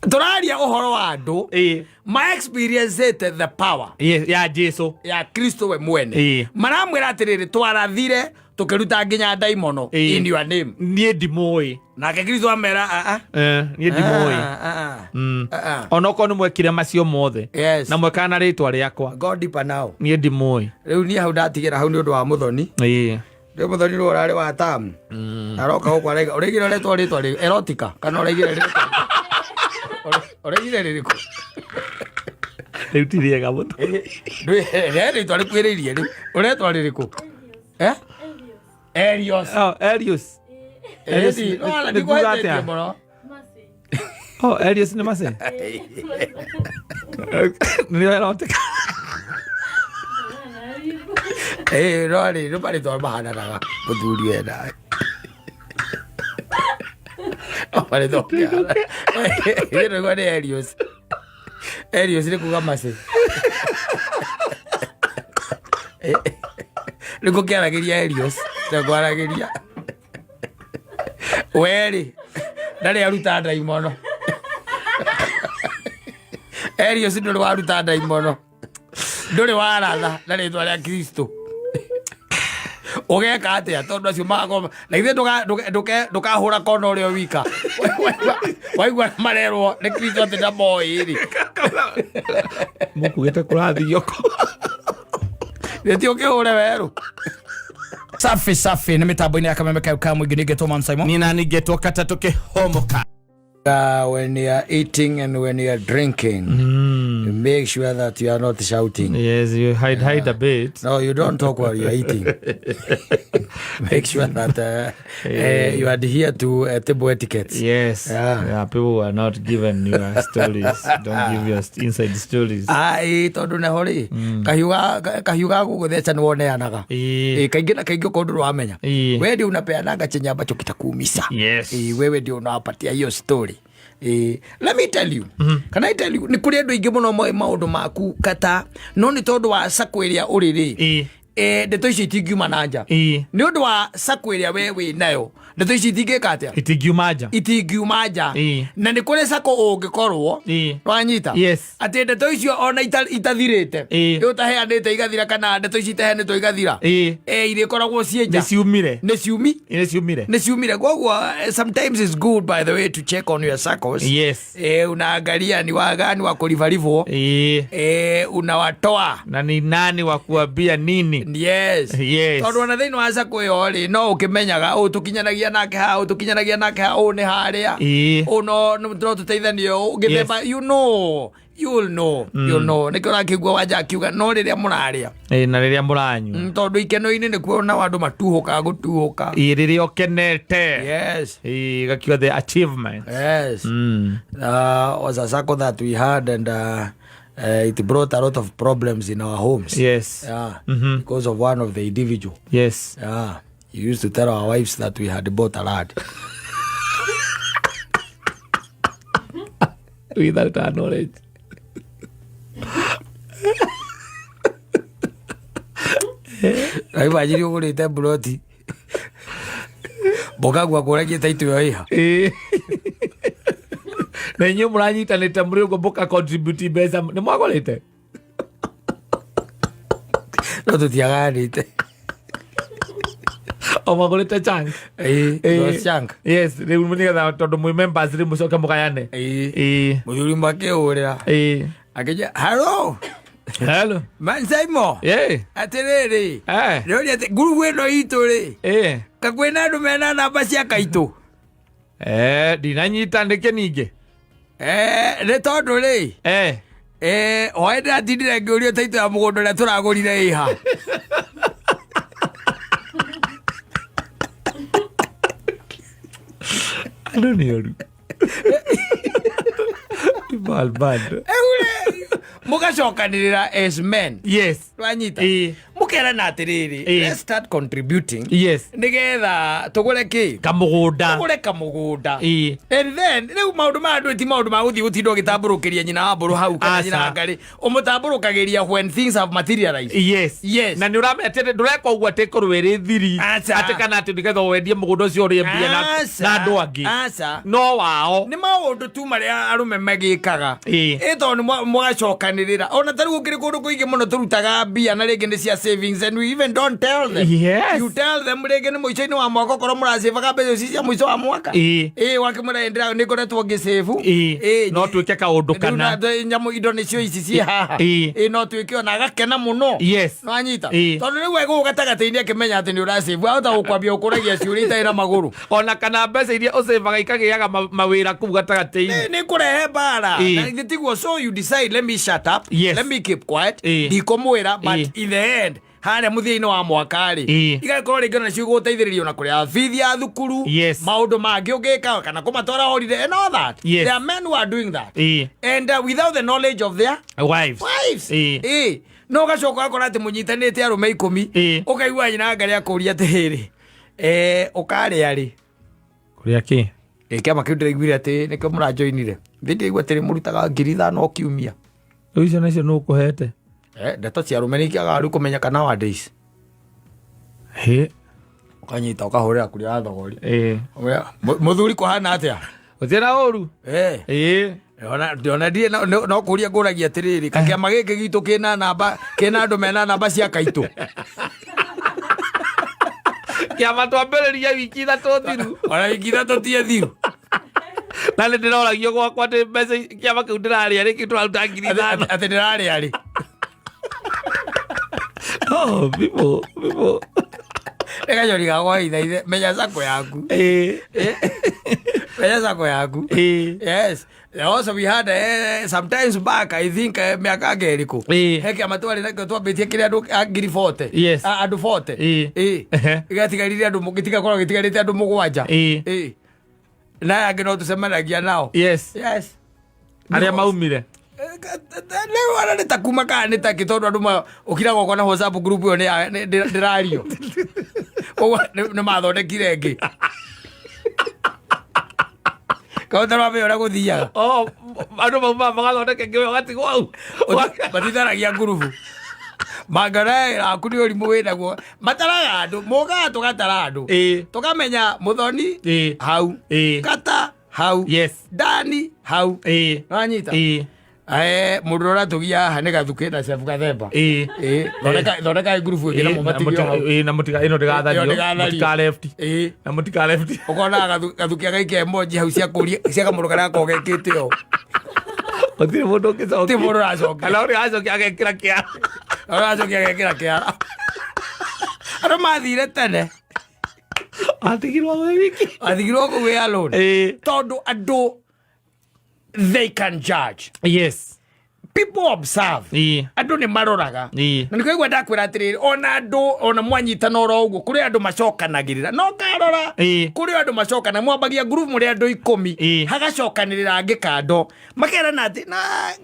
Tũraria ũhoro wa andũ ma experiencete the power ya Jesu ya Kristo we mwene. Maramwĩra atĩrĩrĩ, twarathire tũkĩruta nginya ndaimono in your name. Niĩ ndimũĩ. Nake Kristo amera aa. Niĩ ndimũĩ. Onokorwo nĩ mwekire macio mothe na mwekaga na rĩtwa rĩakwa, Go deeper now. Niĩ ndimũĩ. Rĩu niĩ hau ndatigĩra hau nĩ ũndũ wa mũthoni. Rĩu mũthoni rĩu ũrarĩ wa tamu aroka gũkũ araiga ũraigire ũretwo rĩtwa rĩ erotica kana ũraigire rĩrĩkũ? Ũraigire rĩrĩkũ? Rĩu ti rĩega mũno. Rĩtwa rĩkuhĩrĩirie rĩu ũretwa rĩrĩkũ? Eh? Elios. Oh, Elios. Elios. Ĩni, no, Nĩ kuga ndikuhĩtĩtie atĩa? mũno. Oh, Elios nĩ mace. Nĩrĩo erotica. Ĩĩ, no rĩ, nĩ marĩtwa mahananaga mũthuri we nawe. No marĩtwa ũkĩhana. Ĩĩ, nĩguo nĩ Elios. Elios nĩ kuga mace. Nĩ gũkĩaragĩria Elios, ndakwaragĩria. We-rĩ, ndarĩ aruta ndaimono. Elios ndũrĩ waruta ndaimono. Ndũrĩ waratha na rĩtwa rĩa Kristo. Ũgeka atĩa tondũ acio magakorwo na ithuĩ ndũkahũra kona ũrĩa wika waigua marerwo nĩ Kristo atĩ ndamoĩ rĩ. Mũkugĩte kũrathio kũ? Nĩti ũkĩhũre werũ. Safi safi nĩ mĩtambo-inĩ ya kameme kayo ka mũingĩ nĩngetwo Man Simon. Nina nĩngetwo katatũ kĩhomoka. When you are eating and when you are drinking, make sure that you are not shouting. Yes, you hide a bit. No, you don't talk while you are eating. Make sure that you adhere to table etiquette. Yes. Yeah. Yeah, people are not given your stories. Don't give your inside stories. Ai, tondũ neho rĩ, kahiũ ga gũgũtheca nĩ woneanaga. Ĩ, kaingĩ na kaingĩ ũkorwo ndũrĩ wamenya. Wewe ndio unapeananga chenye ambacho kitakuumiza. Ĩ, wewe ndio unawapatia hiyo story. Ĩ, let me tell you. Can I tell you, nĩ kũrĩ andũ aingĩ mũno moĩ maũndũ maku kata no nĩ tondũ wa sako ĩrĩa ũrĩ rĩ, ndeto icio itingiuma na nja. Nĩ ũndũ wa sako ĩrĩa we wĩ nayo, ndeto ici itingĩka atĩa? Itingiuma nja. Itingiuma nja. Na nĩ kũrĩ sako ũngĩkorwo wanyita atĩ ndeto icio ona itathirĩte, rĩu ũtaheanĩte igathira, kana ndeto ici itaheanĩtwo igathira, irĩkoragwo ciĩ nja. Nĩ ciumire. Nĩ ciumi. Nĩ ciumire. Nĩ ciumire. Koguo sometimes it's good, by the way, to check on your circles. Unaangalia ni wagani wa kuribaribwo. Unawatoa. Na ni nani wa kuambia nini? Yes. Tondũ ona thĩinĩ wa sako ĩyo rĩ, no ũkĩmenyaga ũũ tũkinyanagia nake haha, ũũ tũkinyanagia nake haha, ũũ nĩ harĩa, ũũ no tũteithanie ũũ ngĩthemba, you know, you'll know, you'll know. Nĩkĩo ũrakĩigua wanja akiuga no rĩrĩa mũrarĩa. Na rĩrĩa mũranyua. Tondũ ikeno-inĩ nĩkuo nao andũ matuhũkaga gũtuhũka. Rĩrĩa ũkenete. Gakiuga the achievement. Was a circle that we had and it brought a lot of problems in our homes. Yeah. Because of one of the individual. Yeah. He used to tell our wives that we had bought a land. Without our knowledge. Na imagine ũgũrĩte mburoti mũkagua kũragia taitũ ĩyo ĩha. Na inyuĩ mũranyitanĩte mũrĩ ũguo mũka contribute mbeca nĩ mwagũrĩte. No tũtiaganĩte. O mwagũrĩte chunk. Ĩĩ, chunk. Yes, rĩu nĩgetha tondũ mwĩ members rĩu mũcoke mũgayane. Mũthuri makĩhũrĩra akĩnjia, "Hello." Hello. Mansaimo. Atĩrĩrĩ, nĩũria atĩ ngurubu ĩno itũ rĩ, kakwĩna andũ mena namba cia kaitũ? Ndinanyita nĩkĩ ningĩ? Nĩ tondũ rĩ, hwaĩ ndĩratindire ngĩũrio taitũ ya mũgũnda ũrĩa tũragũrire ĩha. Andũ nĩ oru. People are bad. Mũgacokanĩrĩra as men. Twanyita. Mũkerana atĩrĩrĩ, let's start contributing nĩgetha tũgũre kĩ? Kamũgũnda. Tũgũre kamũgũnda. Ĩĩ. And then rĩu maũndũ maya ndwĩ ti maũndũ ma gũthiĩ gũtinda ũgĩtambũrũkĩria nyina wa mbũrũ hau kana nyina wa Aca. ngarĩ, ũmũtambũrũkagĩria when things have materialized. Yes. Na nä å ramenya atä ndå reka å guo atä korwo ä rä thiri. Aca. Atä kana atä nä getha wendie må gå nda å cio å rä mbia Aca. na andå angä. Aca. No wao. Nĩ maũndũ tu marĩa arũme magĩkaga. Ĩĩ. Ĩ tondũ nĩ mũgacokanĩrĩra ona ta rĩu gũkĩrĩ kũndũ kũingĩ mũno tũrutaga mbia na rĩngĩ nĩ cia savings and we even don't tell them. You tell them rĩngĩ nĩ mũico-inĩ wa mwaka okorwo mũracĩbaga mbeca ici cia mũico wa mwaka. Ĩĩ. Ĩ wakĩmwĩra nĩ ngoretwo ngĩcĩbu. Ĩĩ. No twĩke kaũndũ Rĩu kana. Nyamũ indo nĩcio ici ciĩ haha. Ĩĩ. Ĩ no twĩke ona agakena mũno. Nĩwanyita? Ĩĩ. Tondũ rĩu egũkũ gatagatĩ-inĩ akĩmenya atĩ nĩ ũracĩbu ahota gũkwambia gũkũragia ciũria itarĩ na magũrũ. Ona kana mbeca iria ũcĩbaga ikagĩaga mawĩra kũu gatagatĩ-inĩ. Nĩ kũrehe mbara. Ĩĩ. Na githĩ tiguo? So you decide, let me shut up, let me keep quiet, Ĩĩ. ndikũmwĩra, but Ĩĩ. in the end harĩa mũthia-inĩ wa mwaka rĩ, Ĩĩ. igakorwo rĩngĩ ona cigũgũteithĩrĩria ona kũrĩha bithi ya thukuru, Yes. maũndũ mangĩ ũngĩka kana kũmatwara holiday and all that. Yes. There are men who are doing that Ĩĩ. and without the knowledge of their wives. wives. Ĩĩ. Ĩĩ. No ũgacoka ũgakora atĩ mũnyitanĩte arũme 10, Ĩĩ. ũkaigua nyina ngarĩ akũria atĩrĩrĩ, ũkarĩa rĩ? Kũrĩa kĩ? Ĩ kĩama kĩu ndĩraiguire atĩ nĩkĩo mũranjoinire thĩ, ndĩraigua atĩ mũrutaga 5,000 o kiumia. Rĩu icio nacio nũ ũkũhete? Ndeto cia arũme nĩ ikĩagaga rĩu kũmenya kana nowadays Hĩ. Ũkanyita ũkahũrĩra kũrĩa wa thogori. Ĩĩ. Ũrĩa, mũthuri kũhana atĩa? Gũtirĩ na ũru. Eh. Ĩĩ. Ona ndirĩ no kũria ngũragia atĩrĩrĩ, kakĩama gĩkĩ gitũ kĩna namba, kĩna andũ mena namba cia kaitũ? Kĩama twambĩrĩria wiki 3 thiru. Ona wiki 3 tie thiru. Na nĩ ndĩroragio gwakwa atĩ mbeca kĩama kĩu ndĩrarĩa rĩ, kĩu tũraruta 5,000. Atĩ ndĩrarĩa rĩ? Oh, people, people. Nĩ kanyoni gakwa ithaithe, menya sako yaku. Ĩĩ. Menya sako yaku. Ĩĩ. Yes. Also we had sometimes back, I think mĩaka anga ĩrĩkũ, Ĩĩ. he kĩama twarĩ nakĩo twambĩtie kĩrĩa andũ a ngiri 40. Yes. Andũ 40. Ĩĩ. Ĩĩ. Ehe. Gĩgatigarire andũ, gĩtigakorwo gĩtigarĩte andũ 7. Ĩĩ. Ĩĩ. Na aya angĩ no tũcemanagia nao. Yes. Yes. Arĩa maumire. Rĩu ona nĩ ta kuma kana nĩ takĩ, tondũ andũ ũkiraga ũkona WhatsApp group ĩyo ndĩrario. Ũguo nĩ mathondekire ĩngĩ kaũtarwamenya ũrĩa gũthiaga. Oh, andũ maumaga magathondeka ĩngĩ, we ũgatigwo hau. Matitharagia ngurubu mangana aku nĩ ũrimũ wĩnaguo, mataraga andũ, mũkaga tũgatara andũ, Ĩĩ. tũkamenya mũthoni Ĩĩ. hau, Ĩĩ. kata hau, Yes. dani hau. Ĩĩ. Nĩwanyita? Ĩĩ. Mũndũ ũrĩa ũratũgia haha nĩ gathukĩ na chef gathemba. Ĩĩ. Ĩĩ, thondeka ngurubu ĩngĩ na mũmatigio hau. Ĩĩ, na mũtiga ĩno Ĩyo ndĩgathario. ndĩgathario. Mũtika left. Ĩĩ. Na mũtika left. Ũkona gathuki agaikia emoji hau cia kũria cia kamũndũ karĩa gakoragwo gekĩte ũũ. Gũtirĩ mũndũ ũngĩcokia. Ti mũndũ ũracokia. Kana ũrĩa acokia agekĩra kĩara. Ũracokia agekĩra kĩara. Andũ mathire tene. Atigirwo wĩ wiki. Athigirwo kũu wĩ alone. Ĩĩ. Tondũ andũ, they can judge. Yes. People observe. Ĩĩ. Andũ nĩ maroraga. Ĩĩ. Na nĩkĩo igua ndakwĩra atĩrĩrĩ, ona andũ ona mwanyitana oro ũguo, kũrĩ andũ macokanagĩrĩra no karora. Ĩĩ. Kũrĩ andũ macokana, mwambagia group mũrĩ andũ 10, Ĩĩ. hagacokanĩrĩra angĩ kando makerana atĩ na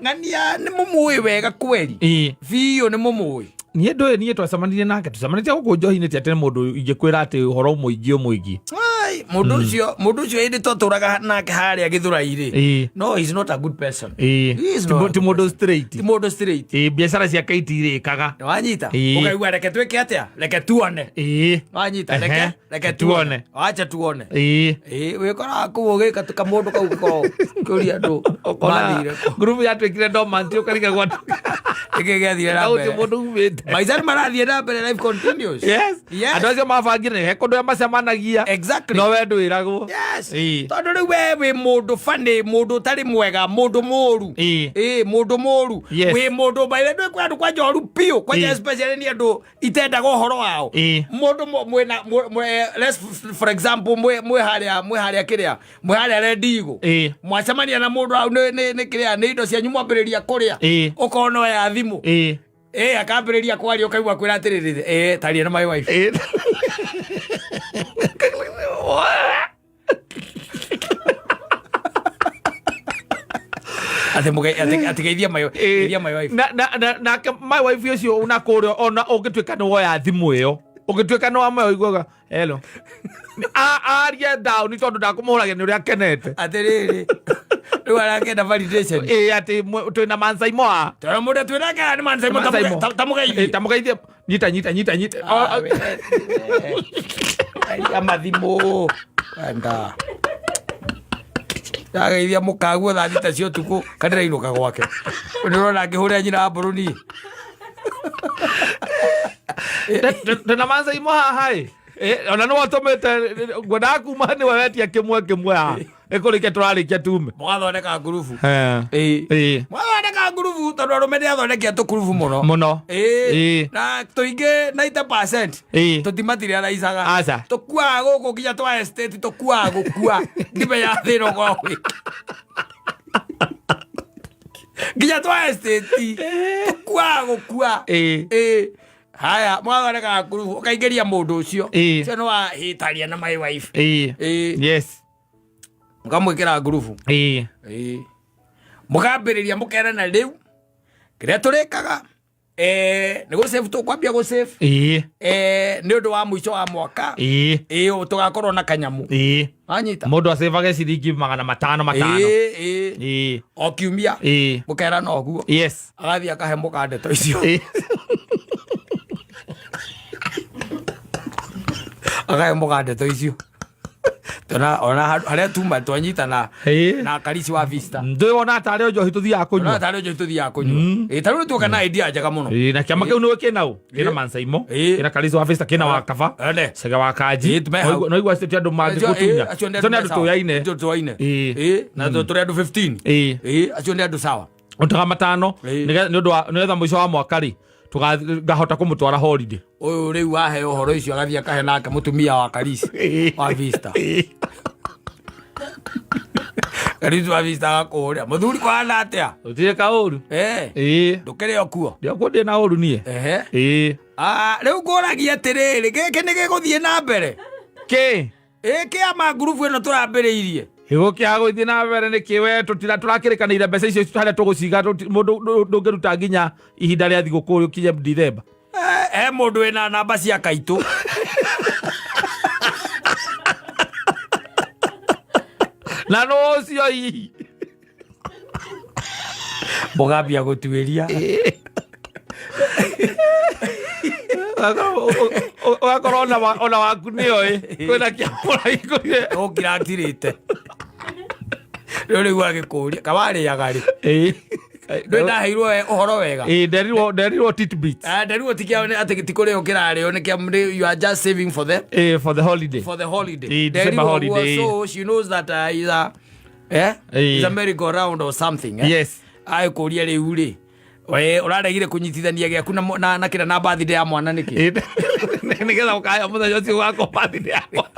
ng'ania nĩ mũmũĩ wega kweri. Ĩĩ. Biũ nĩ mũmũĩ. Niĩ ndũĩ, niĩ twacemanirie nake, tũcemanĩtie gũkũ njohi-inĩ, ti atĩ nĩ mũndũ ingĩkwĩra atĩ ũhoro mũingĩ ũmwĩgiĩ. Ai, mũndũ ũcio hĩndĩ twatũraga nake harĩa Gĩthũrai-rĩ, Ĩĩ. no he's not a good person. Ĩĩ. He is not a Ti good mũndũ person. straight. Ti mũndũ straight. Ĩĩ, biacara ciake itirĩkaga. Wanyita? Ĩĩ. Ũkaigua reke twĩke atĩa, reke tuone. Ĩĩ. Wanyita? Ehe. Reke reke Tuone. tuone, wacha tuone. Ĩĩ. Ĩĩ, wĩkoraga kũu ũgĩka kamũndũ kau gĩkoragwo kĩũria andũ Ũkona mathire kũ. ngurubu yatuĩkire dormant, ũkarigagwo Nĩkĩ gĩathire na ũcio mbere? mũndũ umĩte. Maica nĩ marathiĩ na mbere, life continues. Yes. Yes. Andũ acio mabangire he kũndũ macemanagia. Exactly. No we ndwĩragwo. Yes. Ĩĩ. Tondũ rĩu we wĩ mũndũ bani, mũndũ ũtarĩ mwega, mũndũ mũru. Ĩĩ. Ĩĩ, mũndũ mũru. Yes. Wĩ mũndũ by the way kwĩ andũ kwanja oru biũ kwanja, Ĩĩ. especially nĩ andũ itendaga ũhoro wao. Ĩĩ. Mũndũ mwĩna let's for example mwĩ harĩa kĩrĩa, mwĩ harĩa rendigo. Ĩĩ. Mwacemania na mũndũ hau nĩ kĩrĩa, nĩ indo cianyu mwambĩrĩria kũrĩa. Ĩĩ. Ũkorwo no ya thimũ. Ĩĩ. Ĩĩ, akambĩrĩria kwaria, ũkaigua kwĩra atĩrĩrĩ, ĩĩ, taria na my wife. Ĩĩ. Atĩ atĩ geithia my geithia my wife. Nake my wife ũcio na kũrĩa, ona ũngĩtuĩka nĩ woya thimũ ĩyo, ũngĩtuĩka nĩ wamoya, ũiguaga hello. Aria down tondũ ndakũmũhũragia nĩ ũrĩa akenete. Atĩrĩrĩ, rĩu arakĩenda validation. Ĩ, atĩ twĩna mansaimo a Tondũ mũndũ twĩnake nĩ mansaimo. Mansaimo. Tamũgeithie. Tamũgeithie, nyita nyita nyita nyita. Ah, aria mathimũ enda ndageithia mũkaguo thaa 6 cia ũtukũ kanĩrainũka gwake, nĩũrona ngĩhũrĩra nyina wa mbũrũ niĩ. Twĩna mansaimo haha ĩ. Ona nĩ watũmĩte ngwendaga kuma nĩwe wetia kĩmwe kĩmwe haha ĩkũrĩkia tũrarĩkia tume. Mũgathondeka ngurubu. Mũgathondeka ngurubu tondũ arũme nĩ athondekia tũkurubu mũno. Mũno. Na tũingĩ 90% tũtimatiraraicaga. Aca. Tũkuaga gũkũ nginya twa estate, tũkuaga gũkua ndimenya thĩna ũkoragwo wĩ nginya twa estate tũkuaga gũkua. Haya, mũgathondeka ngurubu, ũkaingĩria mũndũ ũcio. Ũcio nĩ wahĩtaria na my wife. Mũkamwĩkĩra ngurubu. Mũkambĩrĩria mũkerana rĩu kĩrĩa tũrĩkaga nĩ gũsave, tũkwambia gũsave nĩ ũndũ wa mũico wa mwaka. Tũgakorwo na kanyamu. Anyita. Mũndũ acĩvage ciringi 500 500. O kiumia. Mũkerana ũguo. Agathiĩ akahe mũka ndeto icio. Akahe mũka ndeto icio. Tona ona harĩa tuma twanyitana na Karisi wa Vista. Ndũĩ wona tarĩ o njohi tũthiaga Ona kũnyua. Tarĩ njohi tũthiaga kũnyua. Ĩ, tarĩu tuoka na idea njega mũno. Na kĩama kĩu nĩwe kĩna ũ? Kĩna Mansaimo, kĩna Karisi wa Vista, kĩna wa Kaba, Ene. Cege wa Kanji. Tume hau. No igua acio ti andũ mangĩgũtunya. Acio nĩ Acio nĩ andũ tũyaine. Acio tũyaine. Na tũrĩ andũ 15. Acio nĩ andũ sawa. Ũtaga 500 nĩ ũndũ wa nĩgetha mũico wa mwaka rĩ ngahota kũmũtwara holiday. Ũyũ rĩu wahe ũhoro ũcio agathiĩ akahe nake mũtumia wa Karisi wa Vista. Karisi wa Vista agakũũria, mũthuri, kũhana atĩa? Gũtirĩ kaũru. Ndũkĩrĩ o kuo? Ndiokuo, ndĩ na ũru niĩ. Ah, rĩu ngũragia atĩrĩrĩ, gĩkĩ nĩ gĩgũthiĩ na mbere? Kĩ? Ĩ, kĩama ngurubu ĩno tũrambĩrĩirie. Gĩgũkĩaga gũthiĩ na mbere nĩ kĩ? We tũtira tũrakĩrĩkanĩire mbeca icio harĩa tũgũciga, mũndũ ndũngĩruta nginya ihinda rĩa thigũkũ rĩkinye Dithemba. He mũndũ wĩna namba cia kaitũ? Na no ũcio hihi? Mũgambia gũtuĩria. Ũgakorwo ona waku nĩyo ĩ kwĩna kĩamũrahingũrire. Ũngĩratirĩte rĩu agĩkũria kawarĩaga rĩ, ndũĩ ndaheirwo ũhoro wega. Ĩ, nderirwo tidbits. Ah, nderirwo ti kĩa atĩ ti kũrĩo kĩrarĩo, nĩ kĩa you are just saving for the for the holiday. For the holiday. December. Nderirwo ũguo. Holiday. So she knows that is a is a merry go round or something, eh? Agĩkũria rĩu rĩ, we ũraregire kũnyitithania gĩaku na kĩrĩa na birthday ya mwana nĩkĩ? Nĩgetha ũkaheo mũthenya ũcio ũgakorwo birthday yakwa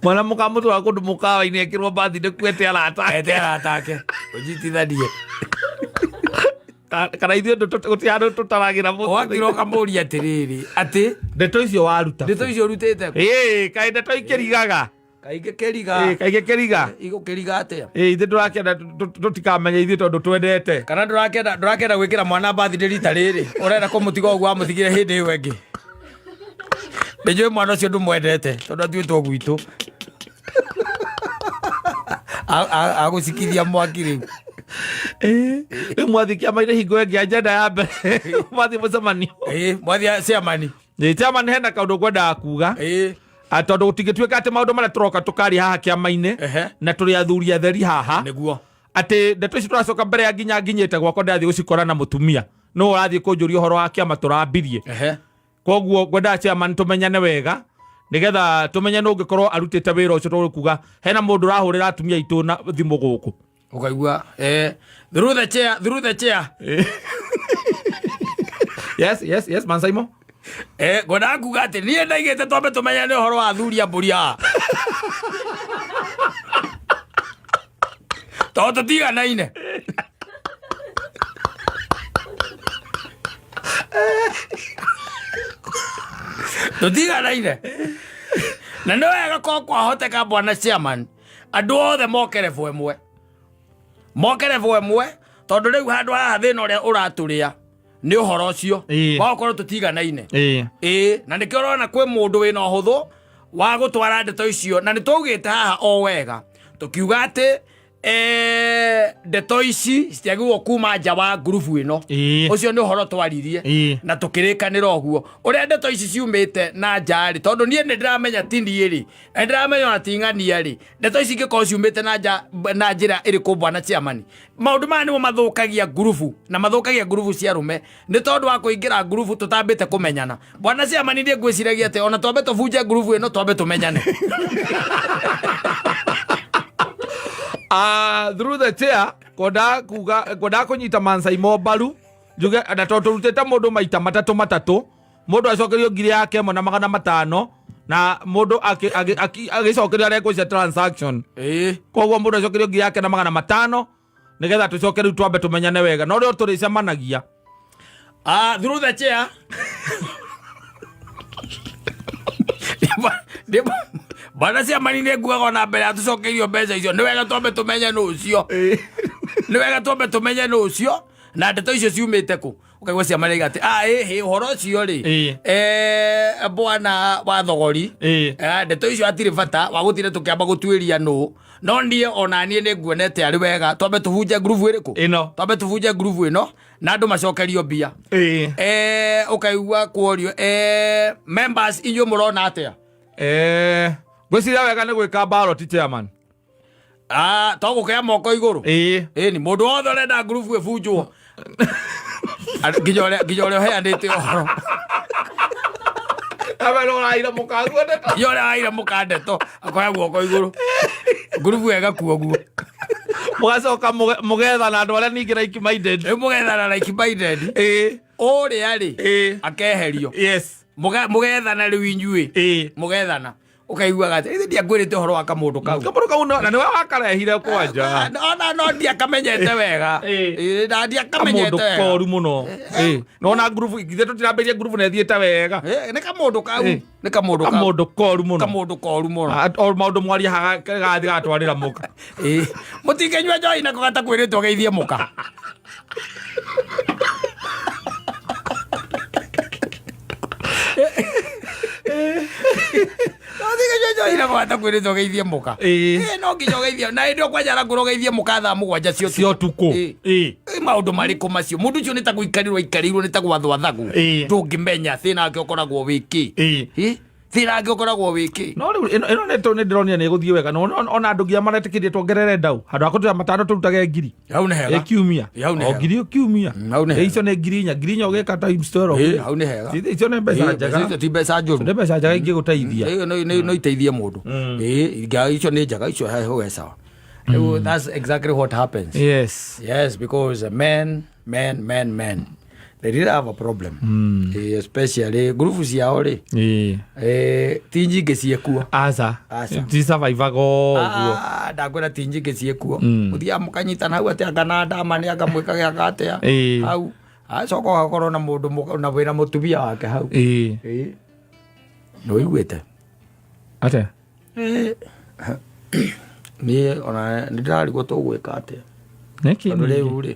mwana, mũkamũtwara kũndũ mũkawa-inĩ ekĩrwo birthday kuete arata. Ete arata ake ũnyitithanie. Kana ithuĩ gũtirĩ handũ tũtaragĩra. Ũgakira ũkamũria atĩrĩrĩ, atĩ Ndeto icio waruta? Ndeto icio ũrutĩte kũ? Ĩ, kaĩ ndeto ikĩrigaga? Kaingĩ kĩriga. Ĩ, kaingĩ kĩriga. Igũkĩriga atĩa? Ĩ, ithuĩ ndũrakĩenda tũtikamenye ithuĩ tondũ twendete. Kana ndũrakĩenda gwĩkĩra mwana birthday rita rĩrĩ, ũrenda kũmũtiga ũguo wamũtigire hĩndĩ ĩyo ĩngĩ. Nĩnjũĩ mwana ũcio ndũmwendete tondũ atuĩtwo gwitũ. Agũcikithia mwaki rĩu. Rĩu mwathiĩ kĩama-inĩ hingo ĩngĩ, agenda ya mbere mwathiĩ mũcemanio? Mwathiĩ chairman. Ĩ, chairman, hena kaũndũ ngwendaga kuga. Tondũ gũtingĩtuĩka atĩ maũndũ marĩa tũroka tũkaria haha kĩama-inĩ na tũrĩ athuri atheri haha, atĩ ndeto ici tũracoka mbere ya nginya nginyĩte gwakwa ndĩrathiĩ gũcikora na mũtumia no ũrathiĩ kũnjũria ũhoro wa kĩama tũrambirie. Koguo ngwendaga chairman tũmenyane wega nĩgetha tũmenye nũ ũngĩkorwo arutĩte wĩra ũcio, tondũ kuga hena mũndũ ũrahũrĩra atumia aitũ na thimũ gũkũ. Ũkaigua through the chair, through the chair. Yes, Mansaimo. Ngwendaga kuga atĩ niĩ ndaigĩte twambe tũmenyane ũhoro wa athuri a mbũri haha tondũ tũtiganaine. Tũtiganaine na nĩ wega korwo kwahoteka, bwana chairman. Andũ othe moke level ĩmwe, moke level ĩmwe, tondũ rĩu handũ haha thĩna ũrĩa ũratũrĩa nĩ ũhoro ũcio wa gũkorwo tũtiganaine. Ĩĩ, na nĩkĩo ũrona kwĩ mũndũ wĩna ũhũthũ wa gũtwara ndeto icio, na nĩ twaugĩte haha o wega tũkiuga atĩ ndeto ici citiagĩrĩirwo kuma nja wa ngurubu ĩno. Ũcio nĩ ũhoro twaririe na tũkĩrĩkanĩra ũguo. Ũrĩa ndeto ici ciumĩte na nja rĩ, tondũ niĩ nĩ ndĩramenya ti niĩ rĩ, na nĩ ndĩramenya ona ti ng'ania rĩ, ndeto ici ingĩkorwo ciumĩte na nja na njĩra ĩrĩkũ, bwana chairman? Maũndũ maya nĩmo mathũkagia ngurubu, na mathũkagia ngurubu cia arũme nĩ tondũ wa kũingĩra ngurubu tũtambĩte kũmenyana. Bwana chairman, niĩ ngwĩciragia atĩ ona twambe tũbunje ngurubu ĩno, twambe tũmenyane. Through the chair, kwendaga kuga, kwendaga kũnyita Mansaimo mbaru, njuge na tondũ tũrutĩte mũndũ maita matatũ matatũ, mũndũ acokerio 1500, na mũndũ agĩcokerio arekwo cia transaction. Koguo mũndũ acokerio 1500 nĩgetha tũcoke rĩu twambe tũmenyane wega, no rĩo tũrĩcemanagia. Through the chair. Bwana ciamani, nĩ nguaga ona mbere atũcokeirio mbeca icio, nĩ wega twambe tũmenye nũ ũcio, nĩ wega twambe tũmenye nũ ũcio na ndeto icio ciumĩte kũ. Ũkaigua ciamani aiga atĩ ĩhĩ, ũhoro ũcio rĩ, bwana wa thogori, ndeto icio hatirĩ bata wa gũtinda tũkĩamba gũtuĩria nũ, no niĩ ona niĩ nĩ nguonete arĩ wega twambe tũbunje ngurubu ĩrĩkũ? Ĩno. Twambe tũbunje ngurubu ĩno na andũ macokerio mbia. Ũkaigua kuorio, members, inyuĩ mũrona atĩa? Ngwĩciria wega nĩ gwĩka ballot, chairman. To gũkea moko igũrũ. Ĩni, mũndũ wothe ũrenda ngurubu ĩbunjwo, nginya ũrĩa ũheanĩte ũhoro. Ame no ũraire mũkaguo ndeto. Nginya ũrĩa waire mũka ndeto akoya guoko igũrũ, ngurubu ĩgakuo guo. Mũgacoka mũgethana andũ arĩa ningĩ like minded. Rĩu mũgethana like minded. Ũrĩa rĩ akeherio. Mũgethana rĩu inyuĩ. Mũgethana, ũkaiguaga atĩ ithe ndiakwĩrĩte ũhoro wa kamũndũ kau. Kamũndũ kau na nĩwe wakarehire kwanja. Ona no ndiakamenyete wega. Na ndiakamenyete kamũndũ wega. Koru mũno. Nona ngurubu ithe tũtirambĩrĩria ngurubu na ĩthiĩte wega. Nĩ kamũndũ kau. Nĩ kamũndũ kau. Kamũndũ koru mũno. Kamũndũ koru mũno. O maũndũ mwaria haha gathi gatwarĩra mũka. Mũtingĩnyua njohi nako gatakwĩrĩtwo geithie mũka. Mũtingĩnyua njohi nako gatakwĩrĩtwo geithie mũka. No nginya ũgeithie na hĩndĩ ĩyo kwanja arangũra ũgeithie mũka thaa 7 cia cia ũtukũ. Maũndũ marĩkũ macio? Mũndũ ũcio nĩ ta gũikarĩrwo aikarĩirwo, nĩ ta gwathwo athagwo. Ndũngĩmenya thĩna wake ũkoragwo wĩ kĩ. Thĩna wake ũkoragwo wĩ kĩ? No rĩu ĩno nĩ ndĩronire nĩ ĩgũthiĩ wega. No ona andũ nginya maretĩkĩrie tuongerere ndau, handũ ha kũruta 5 tũrutage 1000 Hau nĩ hega. Kiumia. Hau nĩ O hega. 1000 kiumia. Hau nĩ hega. Icio nĩ 4000, 4000 ũgĩka times 12. Hau nĩ hega. Icio nĩ mbeca njega. Mbeca icio ti mbeca njũru. Nĩ mbeca njega ingĩgũteithia. No iteithie mũndũ. Icio nĩ njega, icio he we sawa. Rĩu that's exactly what happens. Yes, because men, men, men, men, they really have a problem. Especially ngurubu ciao rĩ, ti nyingĩ ciĩkuo. Aca. Aca. Ti survivaga ũguo. Ndakwĩra ti nyingĩ ciĩkuo. Mũthiaga mũkanyitana hau atĩ anga na ndama nĩ anga mwĩkage anga atĩa hau, acoka ũgakorwo na mũndũ na wĩna mũtumia wake hau. Nĩ ũiguĩte? Atĩa? Niĩ ona nĩ ndĩrarigwo tũgwĩka atĩa. Nĩkĩ? Tondũ Ningĩ? rĩu rĩ,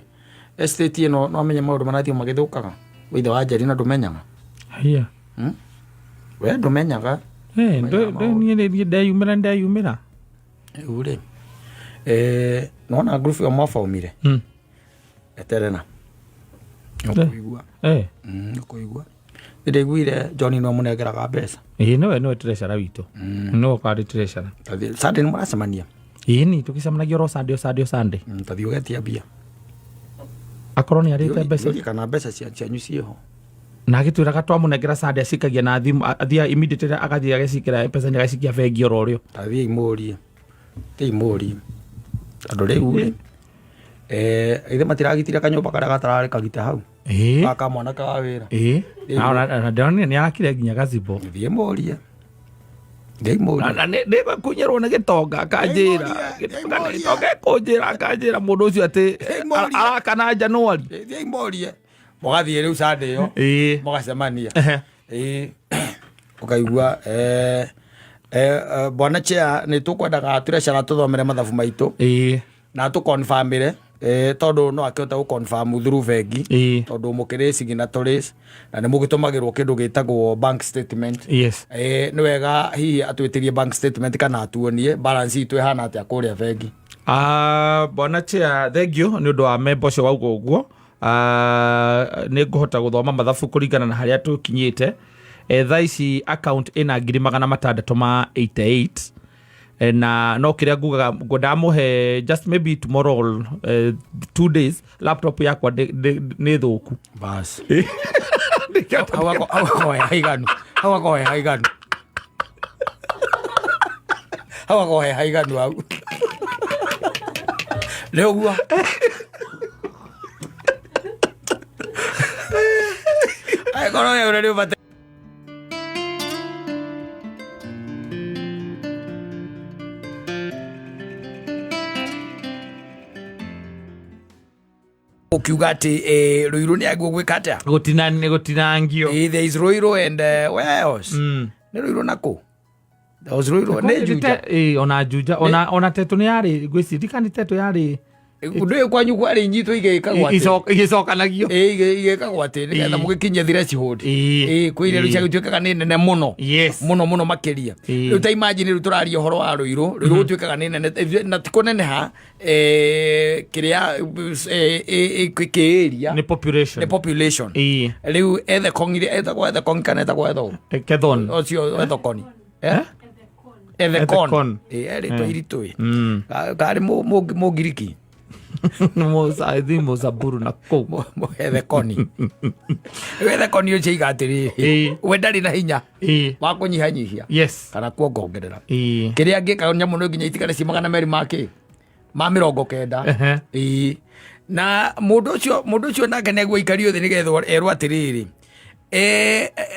estate ĩno, no amenye maũndũ marathiĩ magĩthũkaga, ithe wa Njeri, na ndũmenyaga. Haiya. We ndũmenyaga. Niĩ ndeyumĩra, ndeyumĩra. Rĩu rĩ, nona ngurubu ĩyo mwabaumire, eterera ũkũigua. Ũkũigua nĩndĩiguire John nĩwe mũnengeraga mbeca. Ĩĩ, nĩwe treasurer witũ, nĩwe ũkarĩ treasurer. Tathi- Sunday nĩ mũracemania? Ĩĩ, ni tũgĩcemanagia oro Sunday, o Sunday, o Sunday. Tathi ũgetia mbia. Akorwo nĩ arĩte mbeca. Thiĩ kana mbeca cianyu ciĩho. Na agĩtwĩraga twamũnengera Sunday acikagia na thimũ, athiaga immediately agathiĩ agacikĩra mbeca, agacikia bengi oro rĩo. Tathiĩ imũrie, thiĩ imũrie, tondũ rĩu rĩ, ithe matiragitire kanyũmba karĩa gatararĩ kagite hau gaka mwanake wa wĩra. Ĩĩ. Na ndĩronire nĩ arakire nginya gazebo. Thiĩ mũrie, thiĩ mũrie. Na nĩ kunyĩrwo nĩ gĩtonga akanjĩra. Thiĩ mũrie, gĩtonga thiĩ mũrie. Gĩtonga ĩkũnjĩra, akanjĩra mũndũ ũcio atĩ Thiĩ mũrie. arakana Januari. Thiĩ mũrie, mũgathiĩ rĩu Sunday ĩyo mũgacemania. Ũkaigua Bwana chair, nä tå kwendaga treasurer tũthomere mathabu maitũ na tå confirmire, tondå no akĩhote gå confirm through bengi, tondå må kä rä signatories na nä må gä tå magä rwo kä ndå gä tagwo bank statement. Nä wega hihi atwä bank statement kana atuonie balance itå ĩhana atä a kå rä a bengi. Bwana chair, thank you nä å ndå wa memba å cio wauga å guo. Nä ngå hota gå thoma mathabu kå ringana na harä a tå kinyä te. Thaa ici account ĩna 688,000, na no kä rä a ngugaga ngwendaga må he just maybe tomorrow or 2 days, laptop yakwa nä thå ku. Bas, hau akorwo he haiganu, hau akorwo he haiganu, hau akorwo he haiganu, hau nä å guo. Angĩkorwo we ũrĩa nĩ ũbataire. Ũkiuga atĩ Ruiru nĩ agwo gwĩka atĩa? Gå tinangio. There is Ruiru and where else? Nĩ Ruiru na kũ? There was Ruiru nĩ Juja. Ona Juja, ona Tetũ nĩ yarĩ, ngwĩciria ndikani Tetũ yarĩ. Ũndũ ũyũ kwanyu kwarĩ inyitwo igĩkagwo atĩ Igĩcokanagio. Igĩkagwo atĩ nĩgetha mũgĩkinyie threshold. Kwĩ iria rĩu ciagĩtuĩkaga nĩ nene mũno mũno mũno makĩria. Rĩu ta imagine rĩu tũraria ũhoro wa Ruiru. Ruiru gũtuĩkaga nĩ nene, na ti kũneneha kĩrĩa kĩ area. Nĩ population. Nĩ population. Rĩu Ethekong etagwo Ethekong kana etagwo Etho? Kethon. Ũcio Ethekoni, eh? Ethekon. Ethekon. Erĩtwo iritũ ĩ. Karĩ Mũngiriki. I think Mozaburu na kũu. Ethekoni. Rĩu Ethekoni ũcio iga atĩrĩrĩ, we ndarĩ na hinya wa kũnyihanyihia kana kuongongerera. Kĩrĩa angĩka nyamũ no nginya itigare ci 290 ma 90. Na mũndũ ũcio nake nĩguo aikario thĩ nĩgetha erwo atĩrĩrĩ,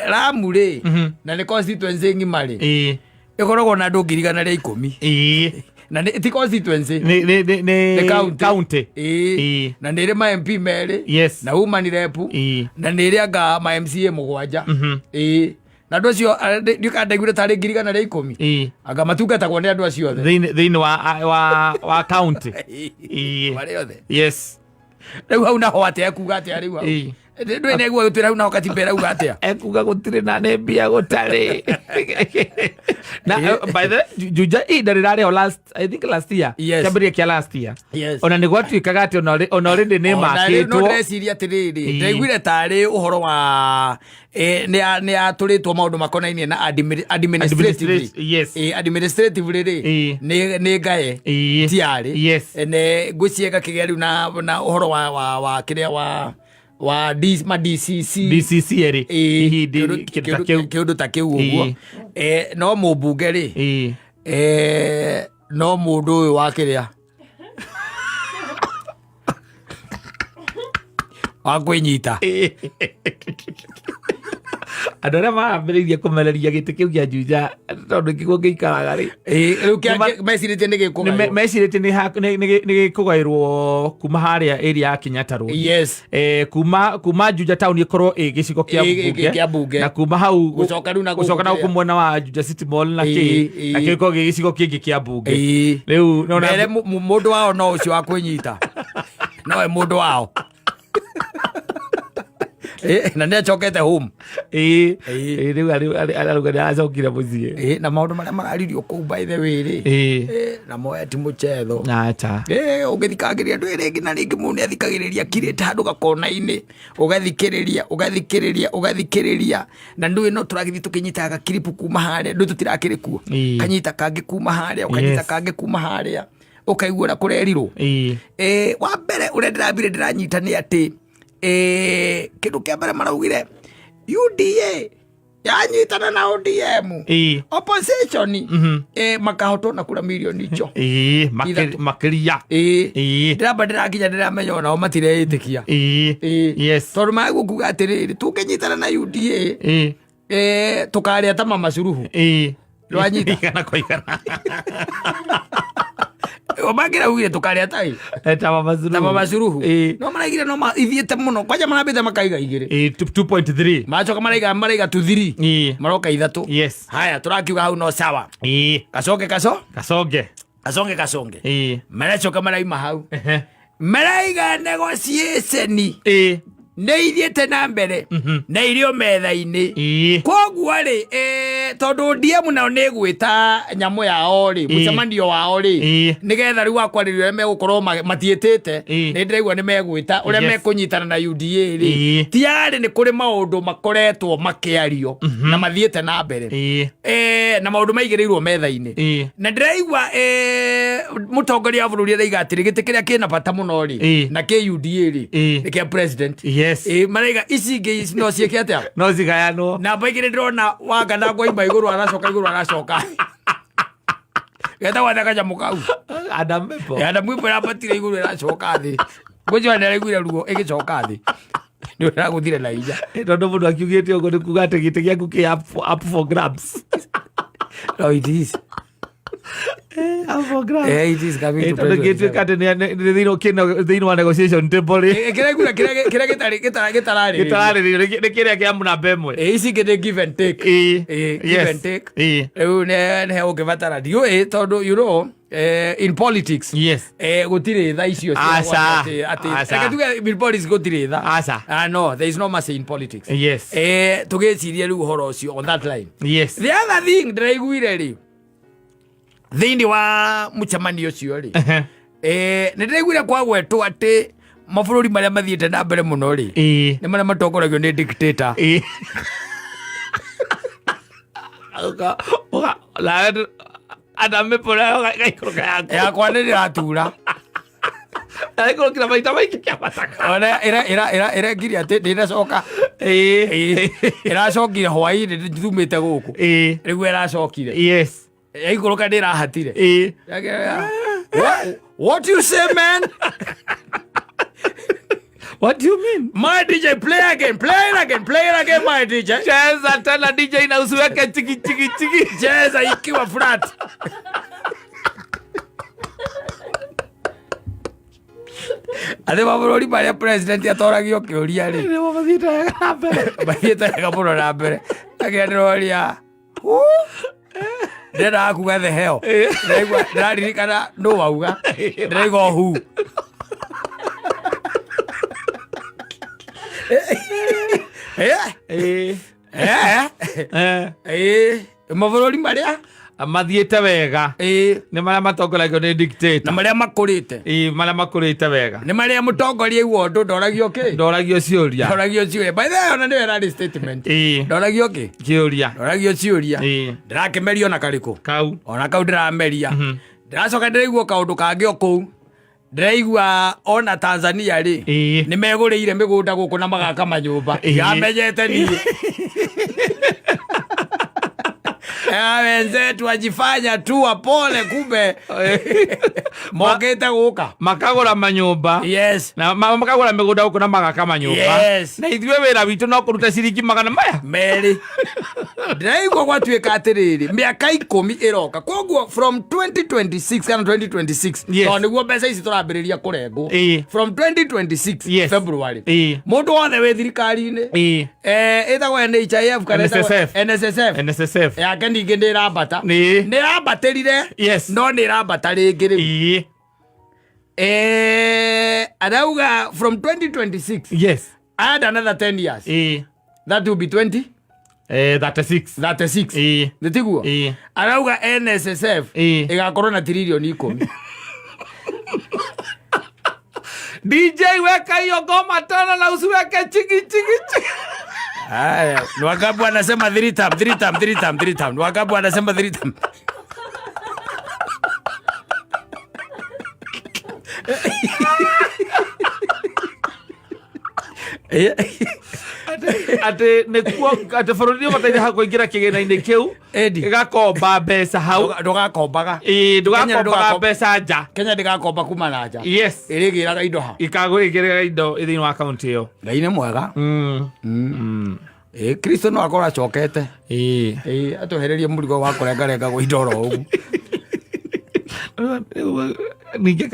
Ramu rĩ, na nĩ constituency ng'ima rĩ, ĩkoragwo na andũ 110,000. Na ti constituency. Nĩ nĩ nĩ Nĩ county. County. Na nĩ ĩrĩ ma MP merĩ na woman rep na nĩ ĩrĩ anga ma MCA 7. Na andũ acio ndiũka ndaiguire tarĩ 110,000. Anga matungatagwo nĩ andũ acio othe. Thĩinĩ wa county. Marĩ othe. Rĩu hau naho atĩa, ekuga atĩa rĩu hau? Ndũĩ nĩguo gũtwĩra hau naho katiba ĩrauga atĩa? Ekuga gũtirĩ na nĩ mbia gũtarĩ na by the way, Juja ihinda rĩrarĩ ho last, I think last year, kĩambĩrĩria kĩa last year, ona nĩ gwatuĩkaga atĩ ona already nĩ Ona rĩu no makĩtwo. ndĩreciria atĩrĩrĩ, ndaiguire tarĩ ũhoro wa nĩ atũrĩtwo maũndũ makonainie na administratively. Administratively rĩ, nĩ ngae tiarĩ. Ne ngwĩciria gakĩgĩa rĩu na ũhoro wa kĩrĩa wa D, ma DCC. DCC erĩ. Hihi kĩndũ ta kĩu. Kĩũndũ ta kĩu ũguo. No mũmbunge rĩ, no mũndũ ũyũ wa kĩrĩa wa kwĩnyita. Andũ arĩa marambĩrĩirie kũmereria gĩtĩ kĩu kĩa Juja tondũ kĩguo gĩikaraga rĩ, Rĩu mecirĩtie nĩ gĩkũgaywo. Mecirĩtie nĩ gĩkũgaĩrwo kuma harĩa area ya Kenyatta Road. Kuma Juja town ĩkorwo ĩ gĩcigo kĩa mbunge, kĩa mbunge. Na kuma hau Gũcoka rĩu na gũkũ gũcoka na gũkũ kĩrĩa. mwena wa Juja City Mall na kĩ na kĩo gĩkorwo gĩ gĩcigo kĩngĩ kĩa mbunge. Rĩu nona Mere mũndũ wao no ũcio wa kwĩnyita nowe mũndũ wao. Na nĩ acokete home. Rĩu arauga nĩ aracokire mũciĩ. Na maũndũ marĩa mararirio kũu, by the way rĩ, namo ti mũcetho. Acha. Ũngĩthikagĩrĩria ndũĩ rĩngĩ na rĩngĩ mũndũ nĩ athikagĩrĩria kirĩte handũ gakona-inĩ, ũgathikĩrĩria, ũgathikĩrĩria, ũgathikĩrĩria, na ndũĩ no tũragĩthiĩ tũkĩnyitaga gakiripu kuma harĩa, ndũĩ tũtirakĩrĩ kuo. Kanyita kangĩ kuma harĩa, ũkanyita kangĩ kuma harĩa, ũkaigua ũrĩa kũrerirwo. Wa mbere ũrĩa ndĩrambire ndĩranyita nĩ atĩ kĩndũ kĩa mbere maraugire UDA yanyitana na ODM, opposition makahotwo na kura mirioni icio 3. Makĩria. Ndĩramba ndĩrakinya ndĩramenya onao matireĩtĩkia. Tondũ magũkuga atĩrĩrĩ, tũngĩnyitana na UDA, tũkarĩa ta Mama Suluhu. Ndwanyita? Igana kwa igana. Mangĩraugire tũkarĩa tai Ta Mama ta Suluhu. Mama Suluhu. Ĩĩ. No maraigire no ithiĩte mũno, kwanja marambĩte makaiga igĩrĩ. Ĩĩ, 2.3. Macoka maraiga tu 3. Ĩĩ. Maroka ithatũ. Yes. Haya, tũrakiuga hau no sawa. Ĩĩ. Kacoke kaco Kasonge. kasonge kasonge. Ĩĩ. Maracoka maraima hau. Ehe. Maraiga negotiation Ĩĩ. nĩ ithiĩte na mbere na irio metha-inĩ. Ĩĩ. Koguo rĩ, tondũ DM nao nĩ gwĩta nyamũ yao rĩ, Ĩĩ. mũcemanio wao rĩ, Ĩĩ. nĩgetha rĩu wakwarĩria ũrĩa megũkorwo matiĩtĩte. Ĩĩ. Nĩ ndĩraigua nĩ megwĩta ũrĩa mekũnyitana na UDA rĩ. Ĩĩ. Tiarĩ nĩ kũrĩ maũndũ makoretwo makĩario na mathiĩte na mbere. Ĩĩ. Na maũndũ maigĩrĩirwo metha-inĩ. Ĩĩ. Na ndĩraigua mũtongoria wa bũrũri araiga atĩrĩ, gĩtĩ kĩrĩa kĩna bata mũno rĩ, Ĩĩ. na kĩ UDA rĩ, Ĩĩ. nĩ kĩa president. Yes. Ĩĩ, maraiga ici ingĩ ici no ciĩke atĩa? No cigayanwo. Namba igĩrĩ ndĩrona wanga na ngwaima igũrũ, aracoka igũrũ, aracoka getagwo na kanyamũ kau. Adam Mepo. Adamu ĩmwe ĩrambatire igũrũ, ĩracoka thĩ, ngwĩciria nĩaraiguire ruo ĩgĩcoka thĩ, nĩ ĩragũthire na hinya. Tondũ mũndũ akiugĩte ũguo nĩ kuga atĩ gĩtĩ gĩaku kĩ up for grabs. No, it is. Up for grabs. It is coming to Tondũ president. gĩtuĩka atĩ nĩ thĩinĩ wa negotiation table rĩ. Kĩrĩa nguga, kĩrĩa gĩtararĩrĩrio. Gĩtararĩrĩrio nĩ kĩrĩa kĩa mũnamba ĩmwe. Ici ingĩ nĩ give and take. Ĩĩ. Give Yes. and take. Ĩĩ. Rĩu nĩ ũngĩbatara ndiũĩ, tondũ you know, in politics, Yes. Gũtirĩ tha icio cia Aca. atĩ Aca. reke tuge in politics gũtirĩ tha. Aca. Ah, no, there is no mercy in politics. Yes. Tũgĩcirie rĩu ũhoro ũcio on that line. Yes. The other thing ndĩraiguire rĩ, thĩinĩ wa mũcemanio ũcio rĩ, Ehe. nĩ ndĩraiguire kwagwetwo atĩ mabũrũri marĩa mathiĩte na mbere mũno rĩ, Ĩĩ. nĩ marĩa matongoragio nĩ dictator. Ĩĩ. Uga nawe Adam Mepo nawe gaikũrũka yaku. Yakwa nĩ ndĩratura. Araikũrũkire maita maingĩ kĩambataga. Ona ĩrengirie atĩ ndĩnacoka. Ĩĩ. Ĩracokire hwainĩ thumĩte gũkũ. Ĩĩ. Rĩu ĩracokire. Yes. Yaikũrũka ndĩrahatire. Ĩĩ. What you say, man? What do you mean? My DJ, play again, play it again, play it again, my DJ. Cheza tena DJ na usiweke chiki chiki chiki. Cheza ikiwa flat. Atĩ mabũrũri marĩa president atoragio kĩũria rĩ, Nĩmo mathiĩte wega na mbere. Mathiĩte wega mũno na mbere. Akĩra ndĩroria ndĩrendaga kuga the hell. Ndĩraigua ndĩraririkana nũ wauga, ndĩraigua hu. Ĩĩ. Ĩĩ, mabũrũri marĩa Mathiĩte wega nĩ marĩa matongoragio nĩ na dictator. Marĩa makũrĩte. Ĩĩ, marĩa makũrĩte wega. Nĩ marĩa mũtongoria igua ũndũ ndoragio kĩ. Ndoragio ciũria. Ndoragio ciũria. By the way, ona nĩyo ĩrarĩ statement. Ĩĩ. Ndoragio kĩ. Kĩũria. Ndoragio ciũria. Ĩĩ. Ndĩrakĩmeria ona karĩkũ. Kau. Ona kau ndĩrameria. Ndĩracoka ndĩraigua kaũndũ kangĩ o kũu, ndĩraigua ona Tanzania rĩ, nĩ megũrĩire mĩgũnda gũkũ na magaka manyũmba. Yamenyete niĩ. Wenzetu wajifanya tu wapole, kumbe mokĩte gũka. Makagũra manyũmba. Yes. Na makagũra mĩgũnda gũkũ na magaka manyũmba. Yes. Na ithuĩ wĩra witũ no kũruta ciringi magana maya. Merĩ. Ndĩraigua gwatuĩka atĩrĩrĩ, mĩaka 10 ĩroka, koguo from 2026 kana 2026, tondũ nĩguo mbeca ici tũrambĩrĩria kũrengwo, from 2026 February, mũndũ wothe wĩ thirikari-inĩ, ĩtagwo NHIF kana ĩtagwo NSSF. NSSF, NSSF. Yake ningĩ nĩ ĩrambata. Nĩ ĩrambatĩrire, no nĩ ĩrambata rĩngĩ rĩu. Arauga from 2026, add another 10 years, that will be 20 36. 36. Nĩ tiguo? Ĩĩ. Arauga NSSF ĩgakorwo na tiririoni 10. DJ, weka hiyo ngoma tena na usiweke chiki chiki chiki. Haya, Nwakabu anasema three time, three time, three time, three time. Nwakabu anasema three time. Atĩ nĩkuo atĩ bũrũri nĩ ũbataire kũingĩra kĩgĩna-inĩ kĩu Eddie. gĩgakomba mbeca hau. Ndũgakombaga. Ĩĩ, Kenya ndũgakombaga mbeca nja. Kenya ndĩgakomba kuma na nja. Yes. Ĩrĩgĩraga indo ha. Ikagũrĩkĩrĩra indo thĩinĩ wa kaunti ĩyo. Ngai nĩ mwega. Ĩ, Kristo no akorwo acokete. Ĩĩ. Ĩ, atwehererie mũrigo wa kũrengarengagwo indo oro ũguo. Ningĩ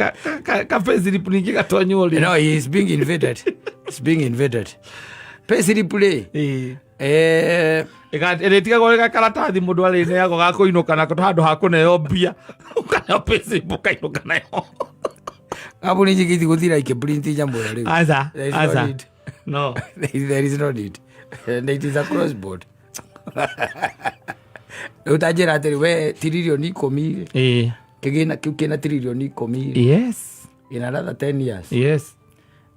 ka payslip ningĩ gatonywo rĩ. No, he is being invaded. It's being invaded. Payslip rĩ, Ĩĩ. Eh, Ĩrĩtigagwo rĩ gakaratathi mũndũ arĩneagwo ga kũinũka nako handũ ha kũneo mbia, ũkaneo payslip ũkainũka nayo. Kambuni nyingĩ itigũthira ikĩprint nyamũ ĩyo rĩu. Aca. There is no Aca. need. No. There is no need. And it is across board. Rĩu ta njĩra atĩrĩ, we 10 tiririoni rĩ, Ĩĩ. kĩgĩna kĩu kĩna 10 tiririoni 10 rĩ, in another 10 years,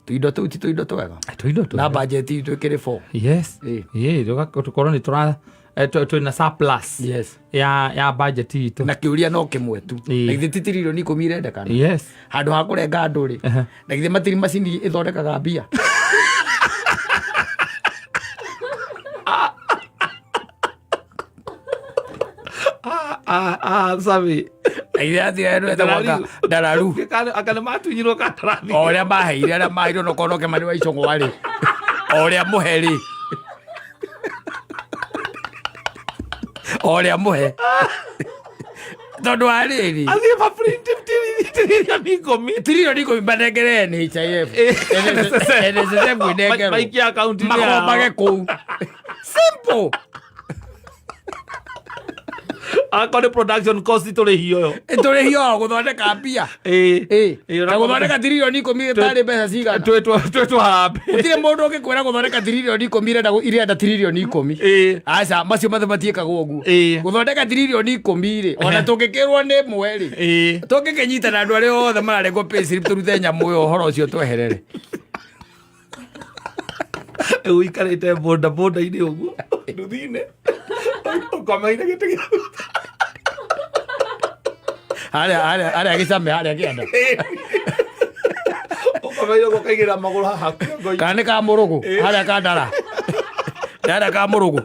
tũindo tũu ti tũindo twega? Tũindo na budget itũ ĩkĩrĩ 4. Ĩĩ. Ĩĩ, tũkorwo nĩ tũra twĩna surplus ya budget itũ. Na kĩũria no kĩmwe tu. Na githĩ ti 10 tiririoni 10 irendekana? Yes. Handũ ha kũrenga andũ rĩ, na githĩ matiri macini ĩthondekaga mbia? Ah, ah, ah, Sami. Na githĩ atira ĩno ĩtagwo ndararu. Anga nĩ matunyirwo kandarathi. O ũrĩa maheire, arĩa maheirwo no kono kĩmani wa icũng'wa rĩ, o ũrĩa mũhe rĩ, o ũrĩa mũhe, tondũ wa rĩrĩ, Athiĩ maprint 10 tiririoni 10. 10 tiririoni 10 manengere NHIF, NSSF ĩnengerwo. Maikie akaunti-inĩ yao. Makombage kũu, simple. Akorwo nĩ production cost tũrĩhio yo. Tũrĩhio gũthondeka mbia. Ĩĩ. Ĩ, Ĩĩ, ta gũthondeka 10 tiririoni 10 ĩtarĩ mbeca cigana? Twĩtwo harambee. Gũtirĩ mũndũ ũngĩkwĩra gũthondeka 10 tiririoni 10 irenda 10 tiririoni 10. Aca, macio mathe matiĩkagwo ũguo. Gũthondeka 10 tiririoni 10 rĩ, ona tũngĩkĩrwo nĩ ĩmwe rĩ, tũngĩkĩnyitana andũ arĩa othe mararengwo payslip, tũrute nyamũ ĩyo, ũhoro ũcio tweherere. Rĩu ũikarĩte boda boda-inĩ ũguo nduthi-inĩ, ũkomeire gĩtĩ gĩa Harĩa gĩcame, harĩa kĩanda. Ũkomeire ũguo, ũkaigĩrĩra magũrũ haha kĩongo-inĩ. Kana nĩ ka mũrũgũ, harĩa kandara, harĩa ka mũrũgũ.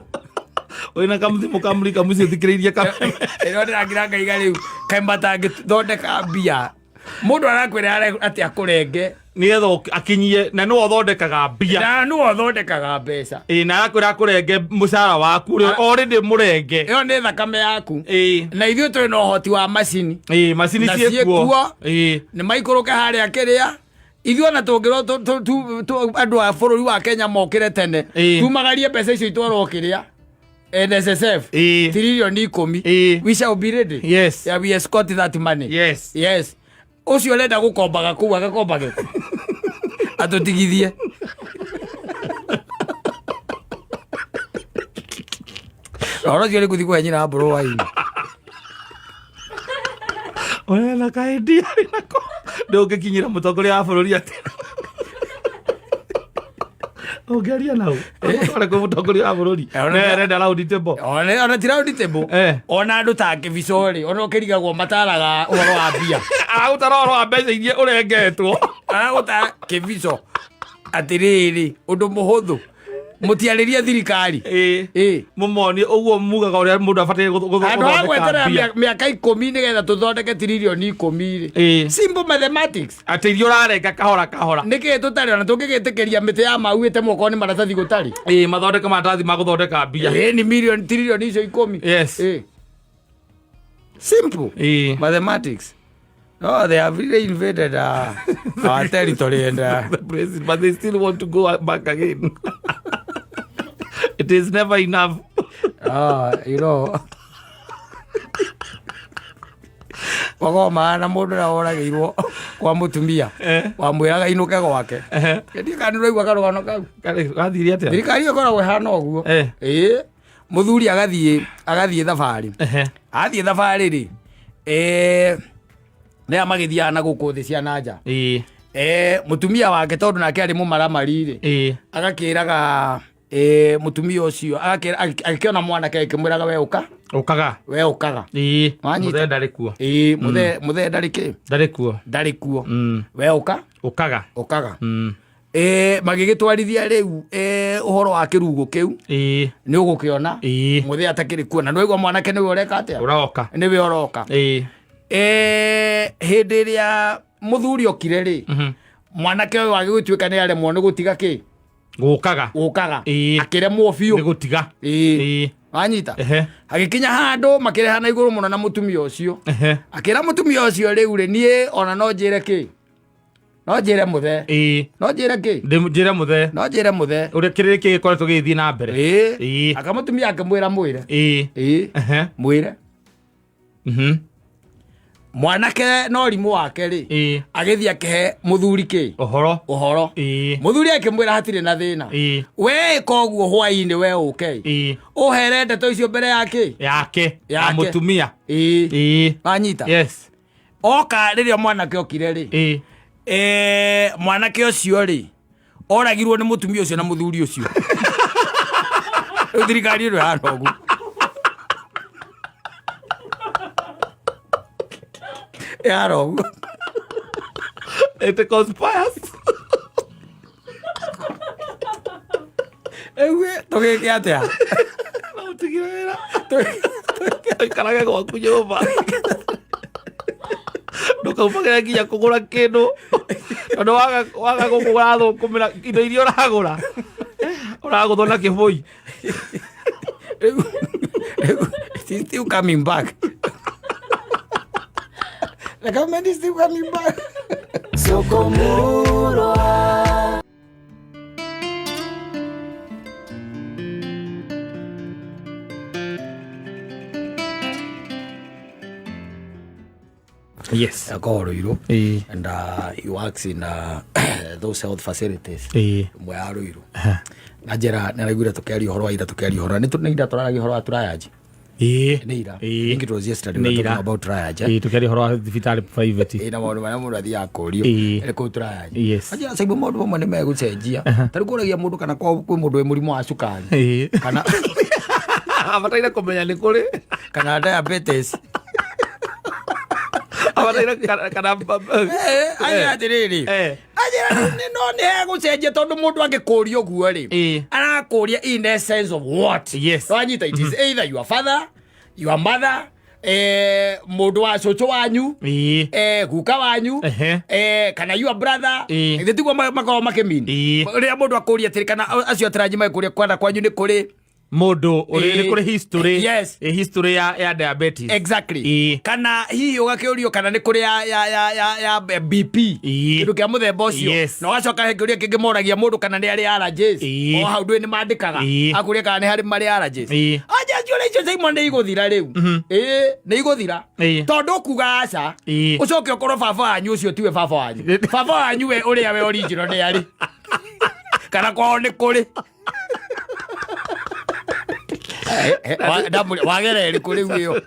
Wĩna kamũthimũ kamũrika mũciĩ ũthikĩrĩirie kameme. Ĩno ndĩrakira ngaiga rĩu kaĩ matangĩthondeka mbia, mũndũ arakwĩra atĩ akũrenge nĩgetha akinyie, na nĩwe ũthondekaga mbia. Na nĩwe ũthondekaga mbeca. Ĩ, na arakwĩra akũrenge mũcara waku ũrĩa already mũrenge. Ĩyo nĩ thakame yaku. Na ithuĩ twĩ na ũhoti wa macini. Ĩ, macini Na ciĩkuo. Ciĩkuo. Ĩ. Nĩ maikũrũke harĩa kĩrĩa ithuĩ ona tũngĩrwo andũ a bũrũri wa Kenya mokĩre tene, tumagarie mbeca icio itwarwo kĩrĩa NSSF, 10 tiririoni 10. We shall be ready. Yeah, we escort that money. Yes, ũcio ũrenda gũkombaga kũu agakombage kũ, atũtigithie. Ũhoro ũcio nĩ gũthiĩ kũhe nyina mbũrũ waini. Ũrena kaendia nako ndũngĩkinyĩra mũtongoria wa bũrũri atĩ ũngĩaria nau ũtware kwĩ mũtongoria wa bũrũri. Ne arenda round table. Ona ti round table. Ona andũ ta kĩbico rĩ, ona ũkĩrigagwo mataraga ũhoro wa mbia. Aragũtara ũhoro wa mbeca iria ũrengetwo. Aragũtara kĩbico atĩrĩrĩ, ũndũ mũhũthũ, mũtiarĩrie thirikari. Ĩ. Mũmonie ũguo mugaga ũrĩa mũndũ abataire Handũ ha gũthondeka gweterera mbia. mĩaka 10 nĩgetha tũthondeke 10 tiririoni 10 rĩ, simple mathematics. Atĩ iria ũrarenga kahora kahora. Nĩkĩ tũtarĩ ona tũngĩgĩtĩkĩria mĩtĩ ya mau ĩtemwo okorwo nĩ maratathi gũtarĩ? Ĩ, mathondeke maratathi ma gũthondeka mbia. Ĩ, nĩ milioni tiririoni icio 10. Yes. Ĩ. Simple mathematics. Oh, they have really invaded our territory and The president, but they still want to go back again. It is never enough. Wagoma na mũndũ ũrĩa woragĩirwo kwa mũtumia, wamwĩraga inũke gwake. Ndiĩ kana nĩũraigua karũgano kau. Gathire atĩa? Thirikari ĩyo ĩkoragwo ĩhana ũguo. Ĩĩ, mũthuri agathiĩ thabarĩ. Athiĩ thabarĩ rĩ, nĩa magĩthiaga na gũkũ thĩ cia nanja. Mũtumia wake, tondũ nake arĩ mũmaramari rĩ, agakĩraga mũtumia ũcio agĩkĩona mwanake, akĩmwĩraga, "We ũka." Ũkaga. "We ũkaga." Wanyita? Mũthee ndarĩ kuo. Ĩĩ, mũthee ndarĩ kĩ? Ndarĩ kuo. Ndarĩ kuo. We ũka. Ũkaga. Ũkaga. Magĩgĩtwarithia rĩu ũhoro wa kĩrugo kĩu. Nĩ ũgũkĩona mũthee atakĩrĩ kuo, na nĩwaigua mwanake nĩwe ũreka atĩa? Ũroka. Nĩwe ũroka. Hĩndĩ ĩrĩa mũthuri okire rĩ, mwanake ũyũ agĩgĩtuĩka nĩ aremwo nĩ gũtiga kĩ? Gũkaga. Gũkaga. Akĩremwo biũ. Nĩ gũtiga. Ĩĩ. Wanyita? Ehe. Agĩkinya handũ makĩrehana igũrũ mũno na mũtumia ũcio. Akĩra mũtumia ũcio, rĩu rĩ, niĩ ona no njĩre kĩ, no njĩre mũthee. No njĩre kĩ? Njĩre mũthee. No njĩre mũthee. Ũrĩa kĩrĩrĩ kĩgĩkoretwo gĩgĩthiĩ na mbere. Aka mũtumia akĩmwĩra, mwĩre. Ehe. Mwĩre. Mwanake no rimũ wake rĩ, agĩthiĩ akĩhe mũthuri kĩ? Ũhoro. Ũhoro. Mũthuri akĩmwĩra hatirĩ na thĩna. We ĩka ũguo, hwaĩ-inĩ we ũke, ũhere ndeto icio mbere ya kĩ? Yake ya Yake. mũtumia. Wanyita? Yes. Oka rĩrĩa mwanake okire rĩ, mwanake ũcio rĩ, oragirwo nĩ mũtumia ũcio na mũthuri ũcio. Rĩu thirikari ĩno ĩhana ũguo, ĩhana ũguo. It conspires. Rĩu tũgĩke atĩa? No ũtigire wĩra, ũikarage gwaku nyũmba, ndũkaumagĩre nginya kũgũra kĩndũ, tondũ waga gũkũ ũrathũkũmĩra indo iria ũragũra, ũragũthwo na kĩbũi. Rĩu it is still coming back. The government is still coming back. Sokomurwa. Yes. Akorwo Ruiru. And he works in those health facilities. Ĩmwe ya Ruiru. Na njĩra nĩ araiguire tũkĩaria ũhoro wa ira, tũkĩaria ũhoro nĩ ira tũraragia ũhoro wa triage. Nĩ ira. I think it was yesterday we Nĩ were ira. talking about triage. Tũkĩaria ũhoro wa thibitarĩ private. Ĩ, na maũndũ marĩa mũndũ athiaga kũrio ĩrĩ kũu triage. Anjĩra caibũ maũndũ mamwe nĩ megũcenjia. Ta rĩu kũragia mũndũ kana kwao kwĩ mũndũ wĩ mũrimũ wa cukari kana Abataire kũmenya nĩ kũrĩ kana diabetes. Abataire kana Anjĩra atĩrĩrĩ, anjĩra no nĩ hegũcenjia, tondũ mũndũ angĩkũria ũguo rĩ, arakũria in essence of what? Wanyita? It is either your father, your mother, mũndũ wa cũcũ wanyu, guka wanyu, kana your brother. Githĩ tiguo makoragwo makĩmini? Rĩrĩa mũndũ akũria atĩrĩ, kana acio atĩranji magĩkũria kwana kwanyu nĩ kũrĩ Mũndũ ũrĩ nĩ kũrĩ history. History ya diabetes. Exactly. Kana hihi ũgakĩũrio kana nĩ kũrĩ ya BP, kĩndũ kĩa mũthemba ũcio. Na ũgacoka he kĩũria kĩngĩ moragia mũndũ, kana nĩ arĩ allergies. O hau ndũĩ nĩ mandĩkaga. Akũria kana nĩ harĩ marĩ allergies. Anja ciũria icio Simon nĩ igũthira rĩu. Nĩ igũthira, tondũ ũkuga aca, ũcoke ũkorwo baba wanyu ũcio tiwe baba wanyu. Baba wanyu we ũrĩa we original nĩ arĩ, kana kwao nĩ kũrĩ. Wagera ĩrĩkũ rĩu ĩyo?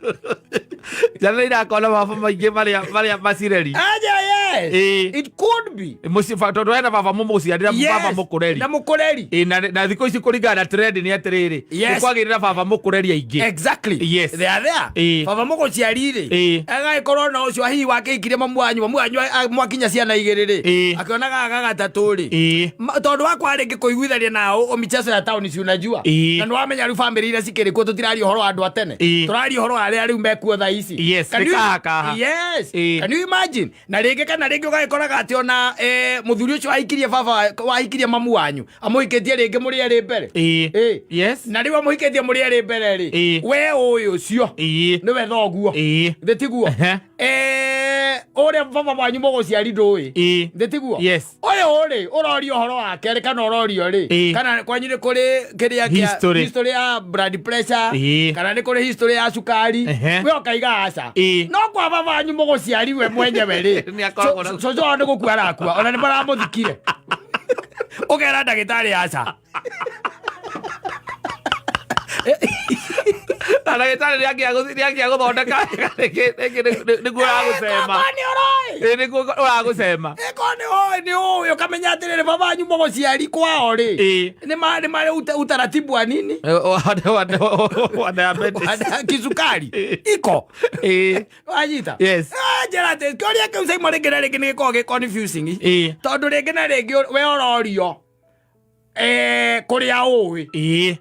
Ciana irakona baba maingĩ marĩa macireri. Aja, yes. It could be. Mũciĩ tondũ hena baba mũmũciarĩra, baba mũkũreri. Na mũkũreri. Na thikũ ici kũringana na trend nĩ atĩrĩrĩ, nĩ kwagĩrĩra baba mũkũreri aingĩ. Exactly. They are there. Baba mũgũciari rĩ, agagĩkorwo na ũcio hihi wakĩhikirie mamu wanyu, mamu wanyu mwakinya ciana igĩrĩ rĩ, akĩonaga gaka gatatũ rĩ, tondũ wakwa rĩngĩ kũiguithania nao o michezo ya taũni, si unajua, na nĩ wamenya rĩu famĩlĩ iria cikĩrĩ kuo, tũtiraria ũhoro wa andũ a tene, tũraria ũhoro wa arĩa rĩu mekuo thaa ici. Yes, nĩ kaha kaha. Yes. Can you imagine? Na rĩngĩ kana rĩngĩ ũgagĩkoraga atĩ ona mũthuri ũcio wahikirie baba wahikirie mamu wanyu, amũhikĩtie rĩngĩ mũrĩ erĩ mbere. Na rĩu amũhikĩtie mũrĩ erĩ mbere rĩ, we ũyũ ũcio nĩwe thoguo. Thĩ tiguo? Ehe. Ũrĩa baba wanyu mũgũciari ndũĩ. Thĩ tiguo? Yes. Ũyũ rĩ, ũrorio ũhoro wake rĩ, kana ũrorio rĩ, kana kwanyu nĩ kũrĩ kĩrĩa kĩa History. History ya blood pressure, kana nĩ kũrĩ history ya cukari, we ũkaiga aca. No kwa baba wanyu mũgũciari we mwenyewe rĩ, Nĩ akoragwo na- cũcũ wao nĩ gũkua arakua, ona nĩ maramũthikire, ũkera ndagĩtarĩ aca. Na ndagĩtarĩ nĩangĩa gũthondeka rĩngĩ nĩguo ũragũcema. Ĩkorwo nĩ ũroĩ. Nĩguo ũragũcema. Ĩkorwo nĩ ũĩ, nĩ ũĩ ũkamenya atĩrĩrĩ, baba wanyu mũgũciari kwao rĩ, nĩ marĩ utaratibu wa nini? Wa diabetes. Wa kisukari iko. Wanyita? Yes. Ah, njĩra atĩ kĩũria kĩu Simon rĩngĩ na rĩngĩ nĩ gĩkoragwo gĩ confusing, tondũ rĩngĩ na rĩngĩ we ũrorio kũrĩa ũĩ.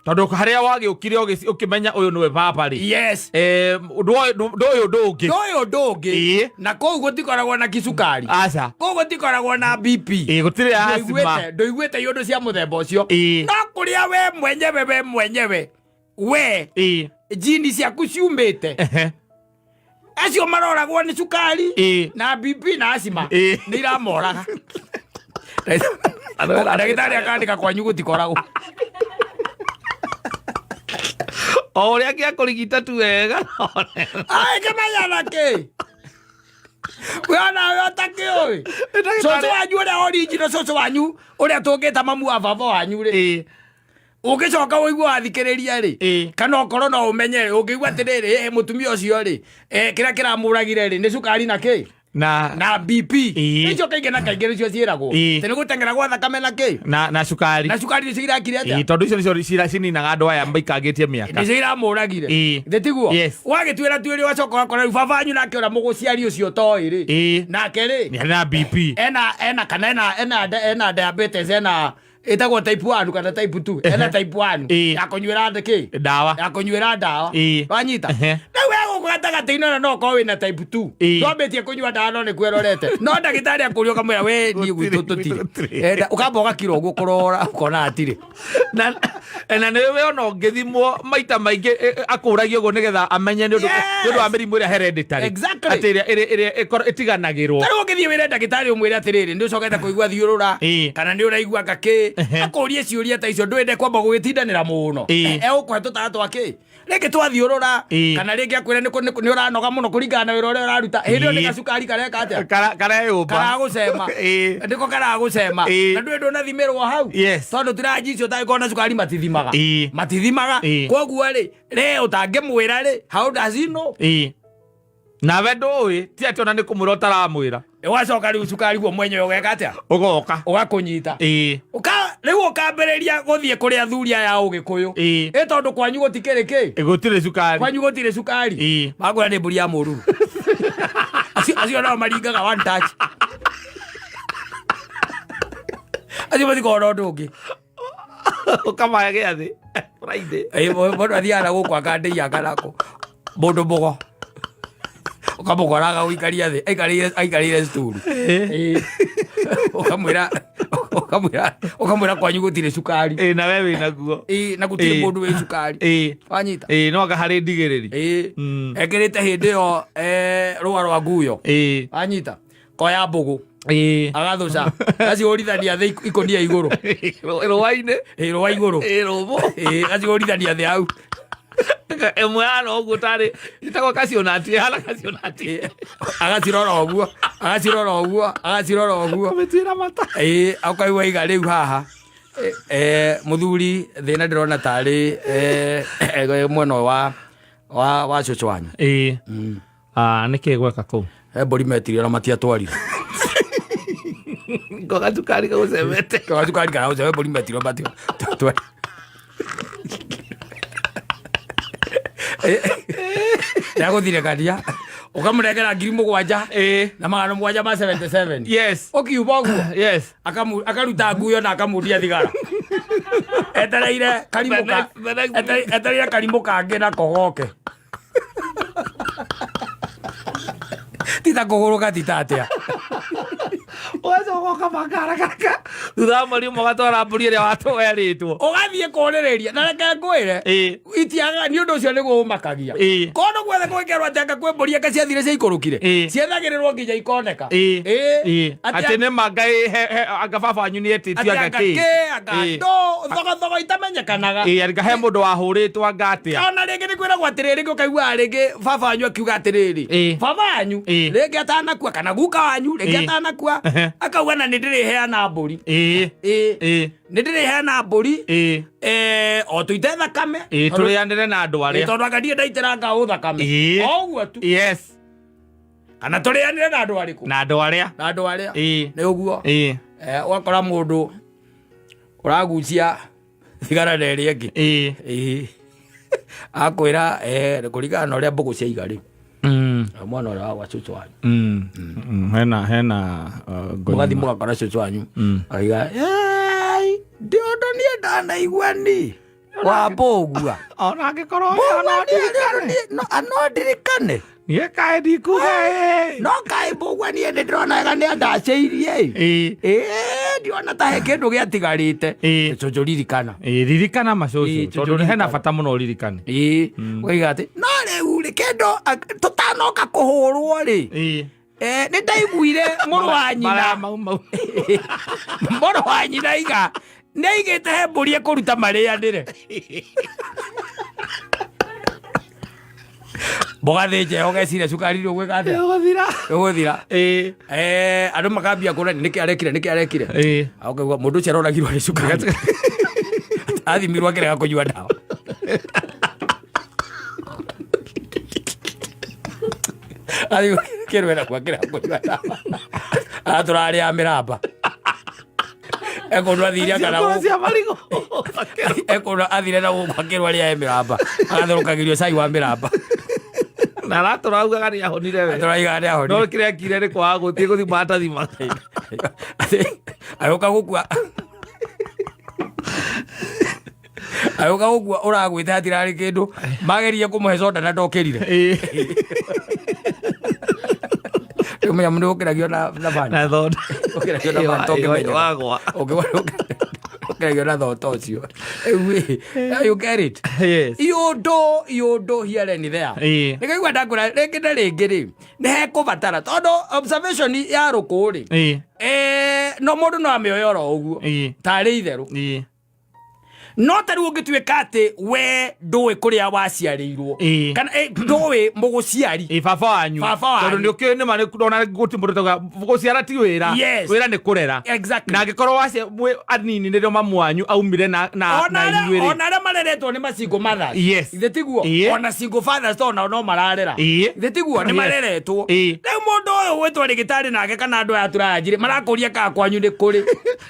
Tondũ harĩa wagĩũkire ũkĩmenya ũyũ nĩwe baba rĩ, ndũĩ ũndũ ũngĩ. Ndũĩ ũndũ ũngĩ. Na kũu gũtikoragwo na kisukari. Aca. Kũu gũtikoragwo na BP. Gũtirĩ asthma. Ndũiguĩte iũndũ cia mũthemba ũcio. No kũrĩa we mwenyewe We jini ciaku ciumĩte acio maroragwo nĩ cukari na BP na acima nĩ iramoraga. Ndagĩtarĩ akandĩka kwanyu gũtikoragwo. O ũrĩa angĩakũrigita tu wega. Ai kĩmenya na kĩ we onawe ũtakĩũĩ cũcũ wanyu ũrĩa original, cũcũ wanyu ũrĩa tũngĩta mamu wa baba wanyu rĩ, ũngĩcoka ũigua wathikĩrĩria rĩ, kana okorwo no ũmenye rĩ, ũngĩigua atĩrĩrĩ, mũtumia ũcio rĩ, kĩrĩa kĩramũragire rĩ nĩ cukari na kĩ na na BP. Icio kaingĩ na kaingĩ nĩcio ciĩragwo atĩ nĩ gũteng'era gwa thakame na kĩ na cukari. Na cukari nĩcio irakire atĩa? Tondũ icio nĩcio cininaga andũ aya maikangĩtie mĩaka. Nĩcio iramũragire. Thĩ tiguo? Yes. Wagĩtuĩra tuĩre, ũgacoka ũgakora rĩu baba wanyu nake ũrĩa mũgũciari ũcio ũtoĩ rĩ, nake rĩ nĩ arĩ na BP. Ena kana ena diabetes, ena ĩtagwo type 1 kana type 2, ena type 1 ya kũnyuĩra kĩ Ndawa. Ya kũnyuĩra ndawa. Wanyita? Rĩu we gũkũ gatagatĩ-inĩ ona no ũkorwo wĩna type 2, ndwambĩtie kũnyua ndawa, no nĩ kwerorete, no ndagĩtarĩ akũria ũkamwĩra we niĩ gwitũ tũtirĩ. Gũtirĩ. Ũkamba ũgakira ũguo kũrora ũkona hatirĩ. Na nĩ we ona ũngĩthimwo maita maingĩ, akũragia ũguo nĩgetha amenye nĩ ũndũ nĩ ũndũ wa mĩrimũ ĩrĩa hereditary. Atĩ ĩrĩa ĩtiganagĩrwo. Tarĩu ũngĩthiĩ wĩre ndagĩtarĩ ũmwĩre atĩrĩrĩ, nĩ ũcokete kũigua thiũrũra kana nĩ ũraigua ngakĩ, akũrie ciũria ta icio, ndwende kwamba gũgĩtindanĩra mũno. Egũkũhe tũtara twa kĩ rĩngĩ twathiũrũra kana rĩngĩ akwĩre nĩ ũranoga mũno kũringana na wĩra ũrĩa ũraruta. Hĩndĩ ĩyo nĩ gacukari kareka atĩa? Kareyũmba. Karagũcema. Nĩko karagũcema. Na ndũĩ ndũnathimĩrwo hau. Tondũ tiraji icio ũtangĩkorwo na cukari matithimaga. Matithimaga. Koguo rĩ rĩ ũtangĩmwĩra rĩ, how does he know? Nawe ndũĩ, ti atĩ ona nĩ kũmwĩra ũtaramwĩra. Ũgacoka rĩu cukari guo mwenyewe ũgeka atĩa? Ũgoka. Ũgakũnyita. Rĩu ũkambĩrĩria gũthiĩ kũrĩ athuri aya a ũgĩkũyũ. Ĩ tondũ kwanyu gũtikĩrĩ kĩ? Gũtirĩ cukari. Kwanyu gũtirĩ cukari. Makwĩra nĩ mbũri ya mũruru. Acio nao maringaga one touch. Acio matikoragwo na ũndũ ũngĩ. Ũkamahe gĩathĩ Friday. Mũndũ athiaga na gũkũ akandĩia kanako mũndũ mũgo ũkamũkora agagũikaria thĩ aikarĩire sturu. Ũkamwĩra kwanyu gũtirĩ cukari. Na we wĩ naguo. Na gũtirĩ mũndũ wĩ cukari. Wanyita? No anga harĩ ndigĩrĩri. Ekĩrĩte hĩndĩ ĩyo rũa rwa nguyo. Wanyita? Koya mbũgũ agathuca agacihũrithania thĩ ikũnia igũrũ. Rũa-inĩ. Rũa igũrũ. Rũmũ. Agacihũrithania thĩ hau. Ĩmwe hana ũguo tarĩ ĩtagwo kacionati, ĩhana kacionati. Agacirora ũguo, agacirora ũguo, agacirora ũguo. Kamĩtuĩra mata. Ũkaigua iga rĩu haha mũthuri thĩna ndĩrona tarĩ mwena ũyũ wa cũcũ wanyu. Ah, nĩkĩ gweka kũu? He mbũri metirie na matiatwarire. Ngoga cukari gagũcemete. Gacukari kana gũceme, mbũri metirio matiatwarire. Nĩagũthirĩkania ũkamũnengera 7,000 na 700 ma 77. Ũkiuma ũguo akaruta nguyo na akamundia thigara etereire karimũ etereire karimũ kangĩ nako goke tita kũgũrũka tita atĩa. Ũgacoka ũkamanga haraka thutha wa mweri ũmwe ũgatwara mbũri ĩrĩa werĩtwo. Ũgathiĩ kũrĩrĩria na reke ngwĩre, itiaga nĩ ũndũ ũcio nĩguo ũmakagia. Kũndũ guothe gwĩkerwo atĩ anga kwĩ mbũri anga ciathire ciaikũrũkire, ciethagĩrĩrwo nginya ikoneka. Atĩ nĩ ma Ngai anga baba wanyu nĩ etĩtio atĩ anga anga kĩ kĩ anga ndũ thogothogo itamenyekanaga. Anga he mũndũ wahũrĩtwo anga atĩa. Ona rĩngĩ nĩ kwĩragwo atĩrĩrĩ, rĩngĩ ũkaiguaga rĩngĩ baba wanyu akiuga atĩrĩrĩ, baba wanyu rĩngĩ atanakua kana guka wanyu rĩngĩ atanakua akauga na nĩ ndĩrĩheana mbũri. Nĩ ndĩrĩheana mbũri o tũite thakame. Tũrĩanĩre na andũ arĩa tondũ anga niĩ ndaitĩra ngaũ thakame o ũguo tu. Kana tũrĩanĩre na andũ arĩkũ? Na andũ arĩa. Na andũ arĩa. Nĩ ũguo. Ũgakora mũndũ ũragucia thigara na ĩrĩa ĩngĩ. Akwĩra kũringana na ũrĩa mbũgũ ciaiga rĩ, mwana ũrĩa wa gwa cũcũ wanyu. Hena mũgathiĩ mũgakora cũcũ wanyu akiuga, "Ĩĩ, ndĩ ũndũ niĩ ndanaigua ni wa mbũgua." Ona angĩkorwo Mbũgua no ndirikane. Niĩ kaĩ ndikuga No kaĩ mbũgua niĩ nĩ ndĩrona wega nĩ andacĩirie. Ĩĩ. Ndiona ta he kĩndũ gĩatigarĩte. Cũcũ ririkana. Ĩĩ, ririkana macũcũ, Cũcũ tondũ hena ririkana. bata mũno ũririkane. Ĩĩ, ũkaiga atĩ no rĩu rĩ, kĩndũ tũtanoka kũhũrwo rĩ, nĩ ndaiguire mũrũ wa nyina. Mara mau mau. Mũrũ wa nyina iga nĩ aigĩte he mbũri ekũruta marĩanĩre. Mũgathĩnja ũgeciria cukari nĩ ũgwĩka atĩa? Ũgũthira. Ũgũthira. Ĩĩ. Andũ makambia kũrani nĩkĩ arekire, nĩkĩ arekire. Ũkaigua mũndũ ũcio aroragirwo nĩ cukari, athimirwo akĩrega kũnyua ndawa. Athimirwo kĩrwera kwa akĩrega kũnyua ndawa, atũrarĩa mĩramba ekũndũ athire kana Ciakũra cia marigũ. Ekũndũ athire na gũkũ akĩrwo arĩa mĩramba, agatherũkagĩrio cai wa mĩramba. Na aratũraugaga nĩ ahonire we. Tũraiga nĩ ahonire. No kĩrĩa akire nĩ kwaga gũthiĩ gũthima atathima. Agĩũka gũkua, agĩũka gũkua ũragwĩte hatirarĩ kĩndũ, magerie kũmũhe soda na ndokĩrire. Rĩu mũnyamũ nĩ ũkĩragio na bani. Na thonda. Ũkĩragio na bani tũngĩmenya. Wagwa. Ũkĩragio na thota ũcio. Rĩu ĩ, you get it? Yes. Iũndũ iũndũ here and there. Nĩkaigua ndakwĩra rĩngĩ na rĩngĩ rĩ, nĩ hekũbatara tondũ observation ya rũkũ rĩ, no mũndũ no amĩoye oro ũguo tarĩ itherũ. No ta rĩu ũngĩtuĩka atĩ we ndũĩ kũrĩa waciarĩirwo, kana ndũĩ mũgũciari. Ĩĩ, baba wanyu. Baba wanyu. Tondũ nĩ ũkĩũĩ nĩ ma nĩ ona gũtirĩ mũndũ ũtauga gũciara ti wĩra. Wĩra nĩ kũrera. Na angĩkorwo wacia mwĩ anini nĩrĩo mamu wanyu aumire na inyuĩ rĩ. Ona arĩa mareretwo nĩ ma single mothers. Ithe tiguo? Ona single fathers to onao no mararera. Ithe tiguo? Nĩ mareretwo. Rĩu mũndũ ũyũ gwĩtwo rĩgĩtarĩ nake kana andũ aya tũranjirĩ marakũria kana kwanyu nĩ kũrĩ.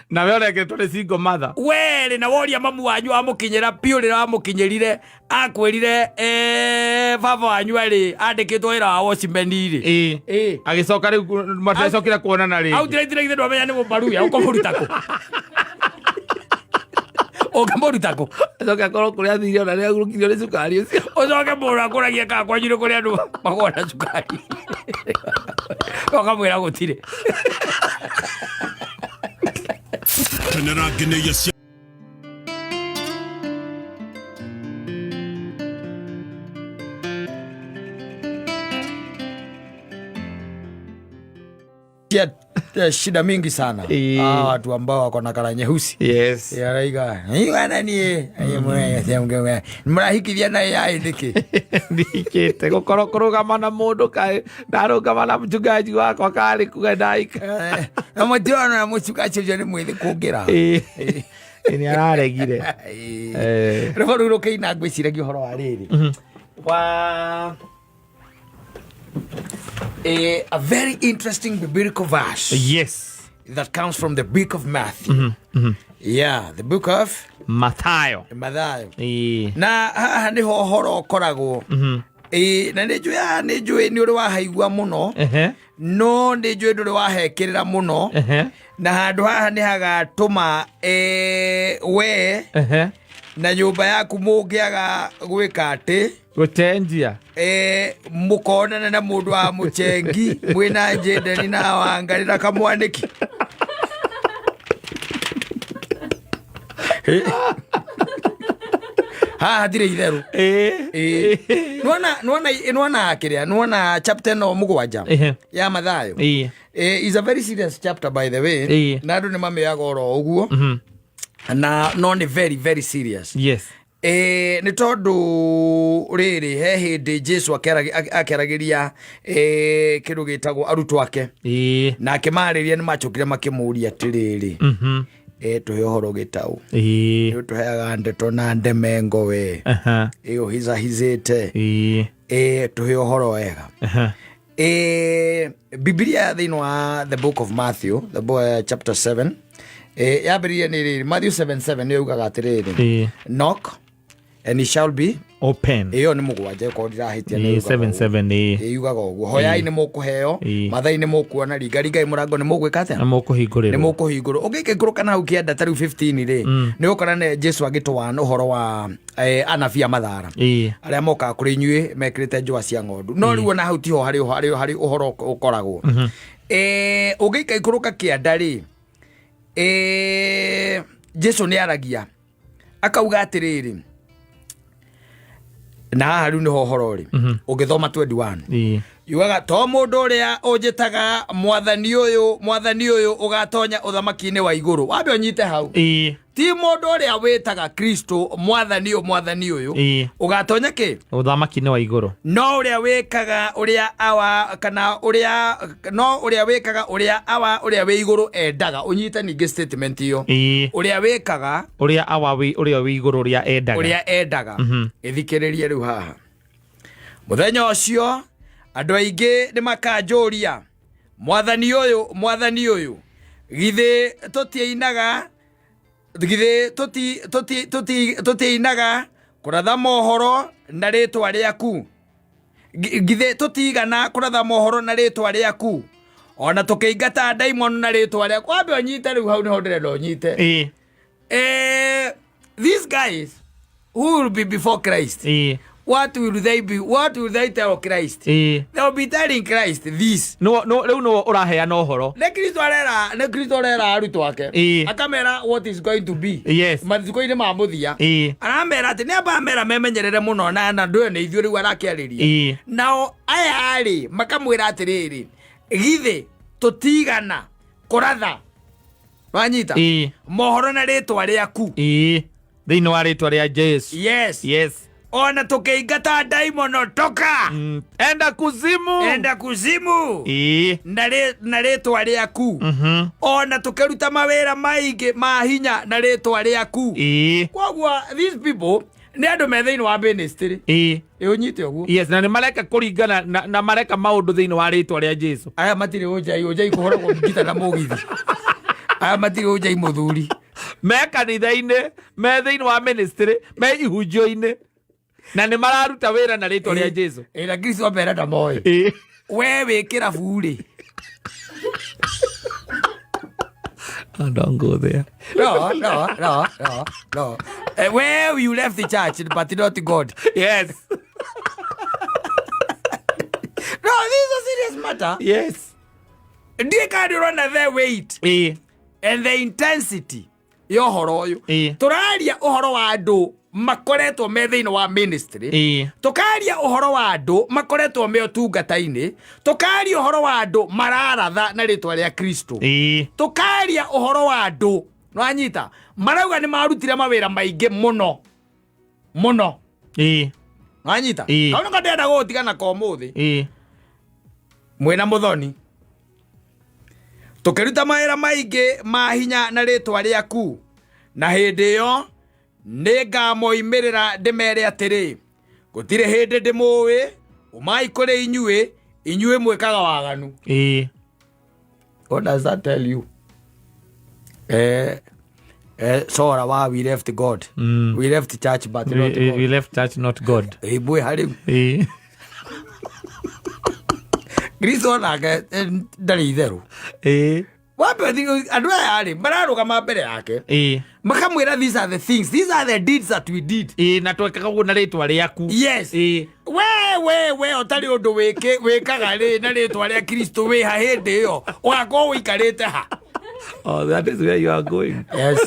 Na we ũrengetwo nĩ single mother. Werĩ na woria mamu wanyu amũkinyĩra piũ rĩrĩa wamũkinyĩrire akwĩrire, baba wanyu arĩ andĩkĩtwo wĩra wa watchman rĩ. Agĩcoka rĩu matiacokire kuonana rĩngĩ. Au tiraitira ithe ndwamenya nĩ mũbaruya ũkũmũruta kũ? Ũngĩmũruta kũ? Acoke akorwo kũrĩa athire ona nĩ agurũkirio nĩ cukari ũcio. Ũcoke mũndũ akũragia kana kwanyu nĩ kũrĩ andũ magũa na cukari. Ũkamwĩra gũtirĩ. Kenera ngeneia cia Shida mingi sana. Watu ambao wako na kala nyeusi. Yaraiga. Wana ni mrahikithia na AI niki. Ndikite gukorwo kurugama na mundu kai ndarugama na mchungaji wakwa kari kuga ndaika. Na mutirona na mchungaji ucio ni mwithi kungira. Ni araregire. Rĩu rĩu rũkĩina ngwĩciragia ũhoro wa rĩrĩ. Wa a very interesting biblical verse. That comes from the book of Matthew. Yeah, the book of Mathayo. Mathayo. Na haha niho ũhoro ũkoragwo. Na nĩ njũĩ haha, nĩ njũĩ nĩ ũrĩ wahaigua mũno. No nĩ njũĩ ndũrĩ wahekĩrĩra mũno. Na handũ haha nĩ hagatũma, we na nyũmba yaku mũngĩaga gwĩka atĩ gũcenjia. Mũkonana na mũndũ wa mũcengi mwĩna Njendeni na Wangari na Kamwanĩki. Haha hatirĩ itherũ. Nĩwona kĩrĩa, nĩwona chapter ĩno mũgwanja ya Mathayo. Is a very serious chapter by the way. Na andũ nĩ mamĩoyaga oro ũguo. Na no nĩ very very serious. Nĩ tondũ rĩrĩ he hĩndĩ Jesu akĩaragĩria, kĩndũ gĩtagwo arutwo ake. Na akĩmarĩria nĩ macokire makĩmũria atĩrĩrĩ, tũhe ũhoro gĩtaũ. Nĩ ũtũheaga ndeto na ndemengo we. Ũhicahicĩte. Tũhe ũhoro wega. Biblia thĩinĩ wa the book of Matthew, the book, chapter 7, yambĩrĩria nĩ rĩrĩ, Matthew 7:7 nĩ yugaga atĩrĩrĩ, Knock and it shall be Open. Ĩyo nĩ mũgwanja, ĩkorwo ndirahĩtia nĩ yugaga seven ũguo. seven, ĩĩ. Yugaga ũguo. Hoyai nĩ mũkũheo, mathai nĩ mũkuona, ringaringai mũrango nĩ mũgwĩka atĩa? Nĩ mũkũhingũrĩrwo. Nĩ mũkũhingũrwo. Ũngĩkĩikũrũka na hau kĩanda ta rĩu 15 rĩ, nĩ ũkora nĩ Jesu agĩtũana ũhoro wa, anabii a mathara. Arĩa mokaga kũrĩ inyuĩ mekĩrĩte njũa cia ng'ondu. No rĩu ona hau tiho harĩ ũhoro ũkoragwo. Ũngĩikũrũka kĩanda rĩ, Jesu nĩ aragia akauga atĩrĩrĩ, na haha rĩu nĩho ũhoro ũrĩ. Ũngĩthoma 21, yugaga to mũndũ ũrĩa ũnjĩtaga mwathani ũyũ, mwathani ũyũ, ũgatonya ũthamaki-inĩ wa igũrũ. Wambe ũnyite hau. Ti mũndũ ũrĩa wĩtaga Kristo mwathani ũyũ, mwathani ũyũ, ũgatonya kĩ? Ũthamaki-inĩ wa igũrũ. No ũrĩa wĩkaga ũrĩa awa, kana ũrĩa, no ũrĩa wĩkaga ũrĩa awa ũrĩa wĩ igũrũ endaga. Ũnyite ningĩ statement ĩyo. Ũrĩa wĩkaga ũrĩa awa wĩ ũrĩa wĩ igũrũ ũrĩa endaga. Ũrĩa endaga. Ĩthikĩrĩrie rĩu haha. Mũthenya ũcio andũ aingĩ nĩ makanjũria, mwathani ũyũ, mwathani ũyũ, githĩ tũtiainaga, githĩ tũtiainaga kũratha mohoro na rĩtwa rĩaku? Githĩ tũtigana kũratha mohoro na rĩtwa rĩaku, ona tũkĩingata ndaimono na rĩtwa rĩaku? Wambe ũnyite rĩu hau nĩho ndĩrenda ũnyite. These guys who will be before Christ, what will they be, what will they tell Christ? They will be telling Christ this. Rĩu nĩwe ũraheana ũhoro. Nĩ Kristo arera, nĩ Kristo arera arutwo ake. Akamera what is going to be mathiko-inĩ ma mũthia. Aramera atĩ nĩ amba amera memenyerere mũno, na ndũyo nĩ ithuĩ rĩu arakĩarĩria. Nao aya rĩ makamwĩra atĩrĩrĩ, githĩ tũtigana kũratha, wanyita, mohoro na rĩtwa rĩaku? Thĩinĩ wa rĩtwa rĩa Jesu. Yes. Ona tũkĩingata ndaimono toka. Enda kuzimu. Enda kuzimu. Na rĩtwa rĩaku. Ona tũkĩruta mawĩra maingĩ ma hinya na rĩtwa rĩaku. Koguo these people nĩ andũ me thĩinĩ wa ministry. Ĩ ũnyite ũguo. Yes, na nĩ mareka kũringana na mareka maũndũ thĩinĩ wa rĩtwa rĩa Jesu. Aya matirĩ ũnjai, ũnjai kũhũragwo ngita na mũgithi. Aya matirĩ ũnjai mũthuri. Me kanitha-inĩ, me thĩinĩ wa ministry, me ihunjio-inĩ, na nĩ mararuta wĩra na rĩtwa rĩa Jesu. Ĩ na Kristo amera ndamoĩ. We wĩ kĩrabu rĩ. Oh, don't go there. No, no, no, no, no. Where you left the church, but not God. Yes. No, this is a serious matter. Yes. Ndiĩ kana nĩ ũrona the weight and the intensity ya ũhoro ũyũ. Tũraria ũhoro wa andũ makoretwo me thĩinĩ wa ministry. Tũkaria ũhoro wa andũ makoretwo me ũtungata-inĩ. Tũkaria ũhoro wa andũ mararatha na rĩtwa rĩa Kristo. Tũkaria ũhoro wa andũ nwanyita marauga nĩ marutire mawĩra maingĩ mũno mũno. Nwanyita. Kau nĩko ndĩrenda gũgũtigana ko ũmũthĩ. Mwĩna mũthoni tũkĩruta mawĩra maingĩ ma hinya na rĩtwa rĩaku, na hĩndĩ ĩyo nĩ ngamoimĩrĩra ndĩmere atĩrĩ, gũtirĩ hĩndĩ ndĩmũĩ, umai kũrĩ inyuĩ, inyuĩ mwĩkaga waganu. What does that tell you? Sora wa we left God. We left church but not God. We left church, not God. Mwĩ harĩu. Kristo nake ndarĩ itherũ. Wambe andũ aya rĩ mararũgama mbere yake, makamwĩra these are the things, these are the deeds that we did. Na twekaga ũguo na rĩtwa rĩaku. Yes. We ũtarĩ ũndũ wĩkaga rĩ na rĩtwa rĩa Kristo wĩha hĩndĩ ĩyo ũgakorwo ũikarĩte ha? Oh, that is where you are going. Yes.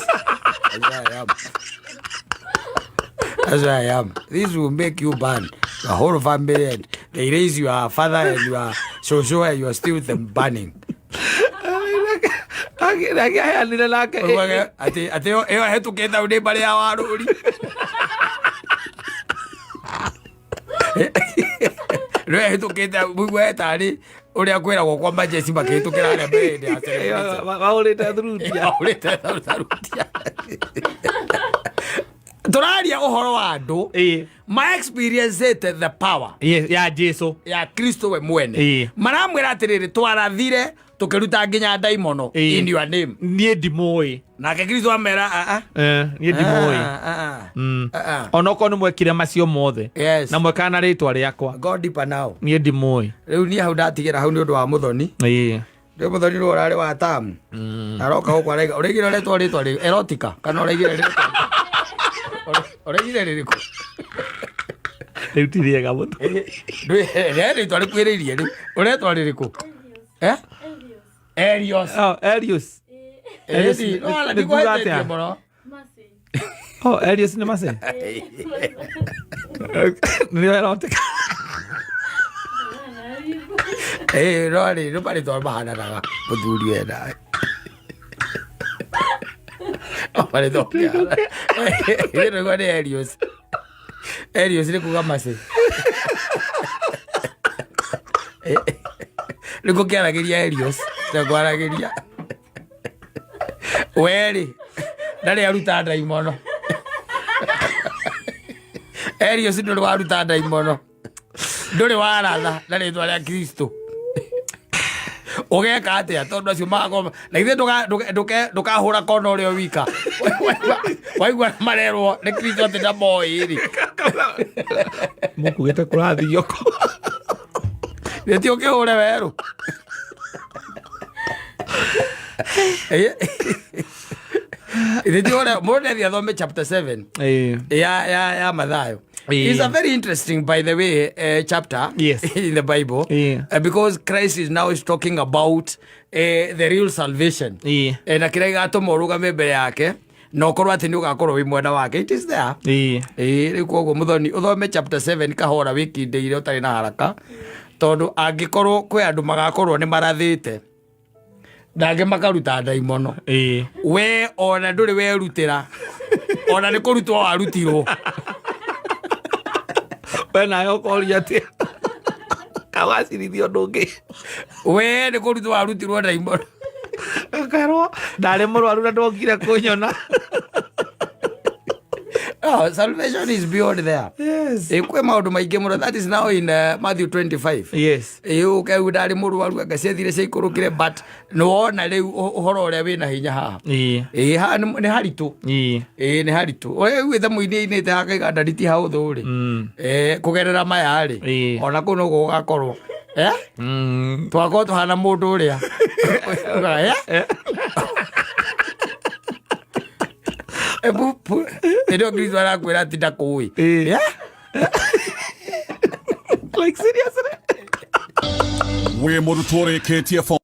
That's where I am. That's where I am. This will make you burn the whole family, and they raise your father and your shosho, and you are still them burning. Akĩheanire nake. Atĩ ĩyo hetũkĩte hau nĩ mbarĩ ya warũri. Rĩo hetũkĩte hau mũigua tarĩ ũrĩa kwĩragwo kwa majeci makĩhĩtũkĩra harĩa mbere hĩndĩ ya celebration. Mahũrĩte thurutia. Mahũrĩte tharutia. Tũraria ũhoro wa andũ ma experience the power Yes, ya Jesu. Ya Kristo we mwene. Maramwĩra atĩrĩrĩ, twarathire tũkĩruta nginya ndaimono in your name. Niĩ ndimũĩ. Nake Kristo amera aa. Niĩ ndimũĩ. Onokorwo nĩ mwekire macio mothe na mwekaga na rĩtwa rĩakwa, Go deeper now. Niĩ ndimũĩ. Rĩu niĩ hau ndatigĩra hau nĩ ũndũ wa mũthoni. Rĩu mũthoni rĩu ũrarĩ wa tamu aroka gũkũ araiga ũraigire ũretwo rĩtwa rĩ erotica kana ũraigire rĩtwa ũraigire rĩrĩkũ? Rĩu ti rĩega mũno. Rĩtwa rĩkuhĩrĩirie rĩu ũretwa rĩrĩkũ? Eh? Elios. Oh, Elios. Elias Ĩni, no, ona nĩ kuga ndikũhĩtĩtie atĩa? mũno. Oh, Elias nĩ Mercy. Nĩrĩo erotika. Ĩĩ, no rĩ, nĩ marĩtwa mahananaga mũthuri we nawe. O marĩtwa ũkĩhana. Ithuĩ tũigua nĩ Elias. Elias nĩ kuga Mercy. Nĩ gũkĩaragĩria Elias, tekwaragĩria. We rĩ, ndarĩ aruta ndaimono. Elias ndũrĩ waruta ndaimono. Ndũrĩ waratha na rĩtwa rĩa Kristo. Ũgeka atĩa tondũ acio magakorwo na ithuĩ ndũkahũra kona ũrĩa wika waigua marerwo nĩ Kristo atĩ ndamoĩ rĩ. Mũkugĩte kũrathio kũ. Nĩ ti ũkĩhũre werũ. Nĩ ti ũrĩa mũndũ nĩathiĩ athome chapter 7 Ĩĩ. ya Mathayo. It's a very interesting, by the way, chapter in the Bible. Because Christ is now is talking about the real salvation. Na kĩrĩa gĩgatũma ũrũgame mbere yake na ũkorwo atĩ nĩ ũgakorwo wĩ mwena wake. It is there. Ĩĩ, rĩu koguo mũthoni ũthome chapter 7 kahora wĩkindĩire ũtarĩ na haraka tondũ angĩkorwo kwĩ andũ magakorwo nĩ marathĩte na angĩ makaruta ndaimono, we ona ndũrĩ werutĩra, ona nĩ kũrutwo warutirwo. We nawe ũkoria atĩa? Kawacirithio ũndũ ũngĩ. We nĩ kũrutwo warutirwo ndaimono. Ũkerwo ndarĩ mũrwaru na ndwokire kũnyona. Oh, salvation is beyond there. Ĩ, kwĩ maũndũ maingĩ mũno. That is now in Matthew 25. Ĩ, ũkeu ndarĩ mũrwaru, anga ciathire ciaikũrũkire, but nĩwona rĩu ũhoro ũrĩa wĩna hinya haha. Ĩ, haha nĩ haritũ. Ĩ, nĩ haritũ. Rĩu ĩthe mũini ainĩte hakaiga ndariti haũthũ rĩ. Ĩ, kũgerera maya rĩ, ona kũu noguo gũgakorwo. Eh? Twakorwo tũhana mũndũ ũrĩa ugaga, eh? Ebu, ĩrĩa Kristo arakwĩra atĩ ndakũĩ. Eh? Like seriously? Wĩ mũrutwo ũrĩkĩtie form